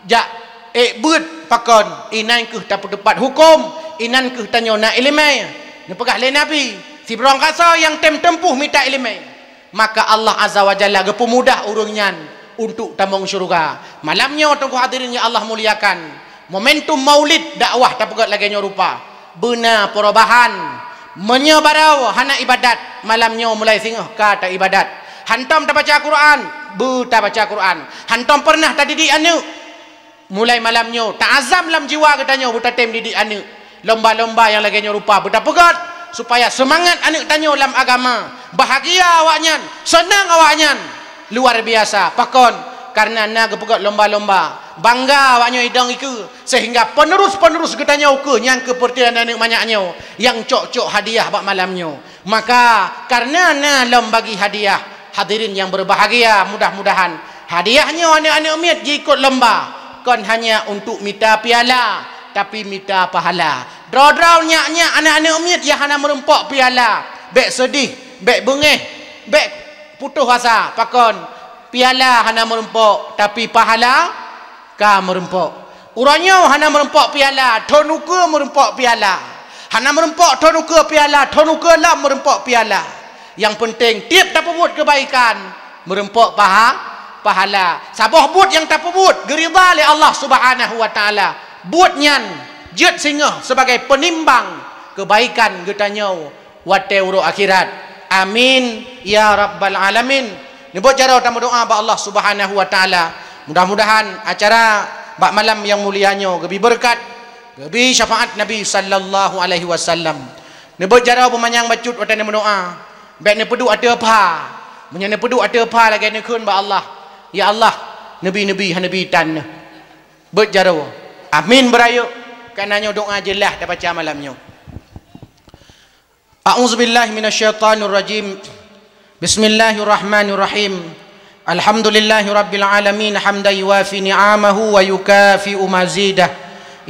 Jak ék beuet pakon, inan keuh tapeuteupat huköm, inan keuh tanyoe na iéleumé. Neupeugah lé Nabi, "Sidroe gasoe nyang tem teumpuh mita iéleumé, maka Allah Azza wa Jalla geupeumudah ureueng nyan untuk tamong syeuruga." Malam nyoe teungku hadirin nyang Allah muliakan, momentum Maulid dakwah tapeugöt lagèe nyoe rupa. Beuna perubahan. Meunyoe barô hana ibadat, malam nyoe mulai singoh ka taibadat. Hantom tabaca Quran, beutabaca Quran. Hantom peureunah tadidik aneuk, mulai malam nyoe taazam lam jiwa geutanyoe beutatem didik aneuk. Lomba-lomba nyang lagèe nyoe rupa beutapeugöt supaya seumangat aneuk tanyoe lam agama, bahagia awaknyan, seunang awaknyan. Luar biasa. Pakon? Kareuna na geupeugöt lomba-lomba. Bangga awaknyoe idong ikeue, seuhingga penerus-penerus geutanyoe ukeue nyang keu peureuté aneuk manyak nyoe nyang cok-cok hadiah bak malam nyoe. Maka, kareuna na lom bagi hadiah, hadirin nyang berbahagia, mudah-mudahan hadiah nyoe aneuk-aneuk miet jiikot lomba, kon hanya untuk mita piala, tapi mita pahala. Droe-droe nyak-nyak aneuk-aneuk miet nyang hana meurumpok piala, bèk seudeh, bèk beungéh, bèk putôh asa. Pakon? Piala hana meurumpok, tapi pahala ka meurumpok. Uroe nyoe hana meurumpok piala, thon ukeue meurumpok piala. Hana meureumpok thon ukeue piala, thon ukeue lom meureumpok piala. Nyang peunteng tieb tapeubuet keubaikan meureumpok paha-, pahala. Saboh buet nyang tapeubuet geuridha lé Allah Subhanahu wa Taala, buet nyan jeuet singoh sibagai peunimbang keubaikan geutanyoe watée uroe akhirat. Amin ya rabbal alamin. Neubeuet jaroe tameudoá bak Allah Subhanahu wa Taala. Mudah-mudahan acara bak malam nyang mulia nyoe geubri beureukat, geubri syafaat Nabi sallallahu alaihi wasallam. Neubeuet jaroe beumanyang bacut watée neumeudoá. Bék neupeuduek ateueh pha. Meunyoe neupeuduek ateueh pha lagée neukheun bak Allah, "Ya Allah, neubi-neubi hana neubi tan neuh." Beuet jaroe. Amin beurayeuk. Kareuna nyoe doá jeulaih tabaca malam nyoe. A'udzubillahi minasyaitonirrajim. Bismillahirrahmanirrahim. Alhamdulillahi rabbil alamin, hamdan yuwafi ni'amahu wa yukafi'u mazidah.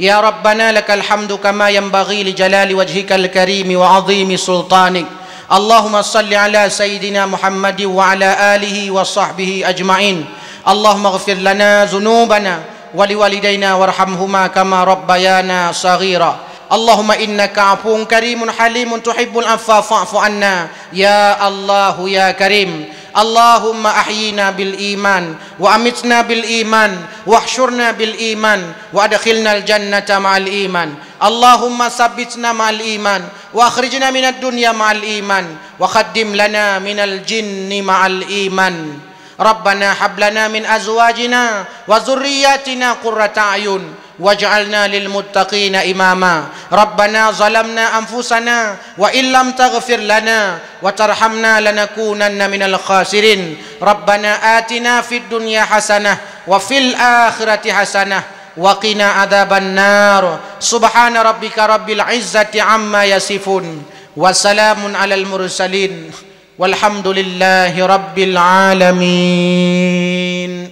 Ya Rabbana, lakal hamdu kama yanbaghi li jalali wajhikal karimi wa azimi sultanik. Allahumma salli ala sayyidina Muhammadin wa ala alihi wa sahbihi ajma'in. Allahumma ighfir lana dzunubana wa liwalidaina warhamhuma kama rabbayana shaghira. Allahumma innaka afuwun karimun halimun tuhibbul afwa fa'fu anna. Ya Allahu ya Karim. Allahumma ahyina bil iman wa amitna bil iman wahsyurna bil iman wa adkhilnal jannata ma'al iman. Allahumma sabbitna ma'al iman wa akhrijna minad dunya ma'al iman wa khaddim lana minal jinni ma'al iman. Rabbana hab lana min azwajina wa dzurriyyatina qurrata a'yun waj'alna lil muttaqina imama. Rabbana zalamna anfusana wa illam taghfir lana wa tarhamna lanakunanna minal khasirin. Rabbana atina fid dunya hasanah wa fil akhirati hasanah wa qina adzaban nar. Subhana rabbika rabbil izzati amma yasifun. Wa salamun alal mursalin. Walhamdulillahi rabbil alamin.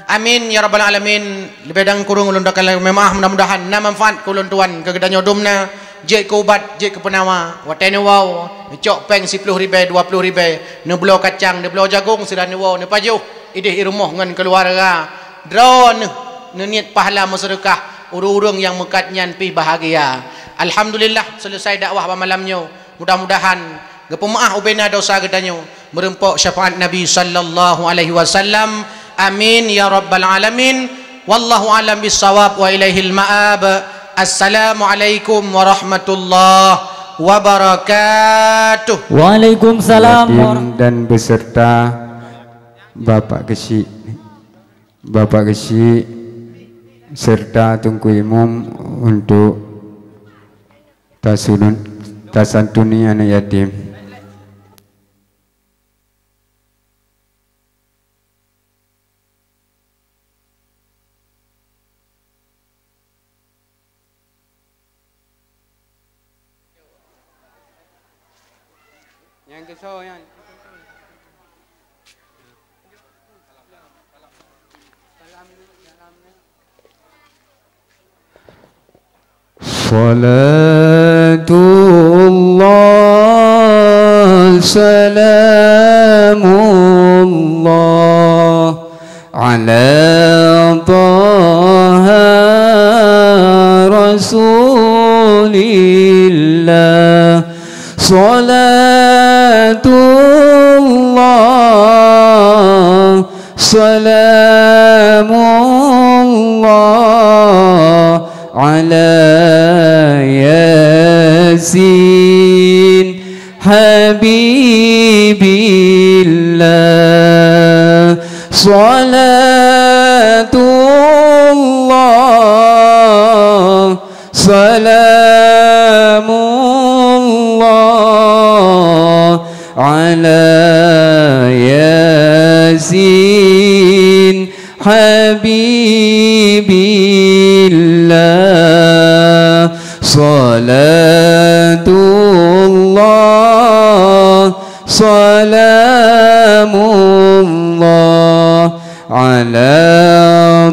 Amin ya rabbal alamin. Leubeh dan kureueng ulôn dakkan lagée meu'ah, mudah-mudahan na manfaat keu ulôn tuan, keu geutanyoe dum na, jeuet keu ubat, jeuet keu peunawa. Watée neuwoe, neucok péng siploh ribée, dua ploh ribée, neubloe kacang, neubloe jagong, sira neuwoe, neupajoh idéh i rumoh ngon keuluwarga. Droeneuh neuniet pahala meuseudeukah, ureuëng-ureuëng nyang meukat nyan pih bahagia. Alhamdulillah, seuleusai dakwah bak malam nyoe. Mudah-mudahan geupeumeu'ah ubena dosa geutanyoe, meureumpok syafaat Nabi sallallahu alaihi wasallam. Amin ya rabbal alamin. Wallahu a'lam bissawab wa ilaihil ma'ab. Assalamualaikum warahmatullahi wabarakatuh. Waalaikumsalam. Yatim dan beserta Bapak Keuchik, Bapak Keuchik serta Teungku Imum untuk tasunut, tasantuni anak yatim. Nyang keusoe nyan. Salatullah, salamullah ala Taha Rasulillah. Salatullah, salamullah ala Yasin habibillah. Salatullah, salamullah ala Yasin habibillah. Salatullah, salamullah ala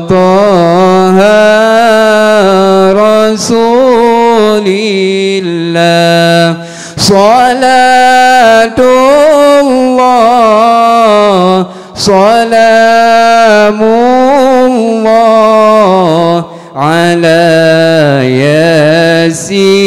Taha Rasulillah. Salatullah, salamullah ala Yasin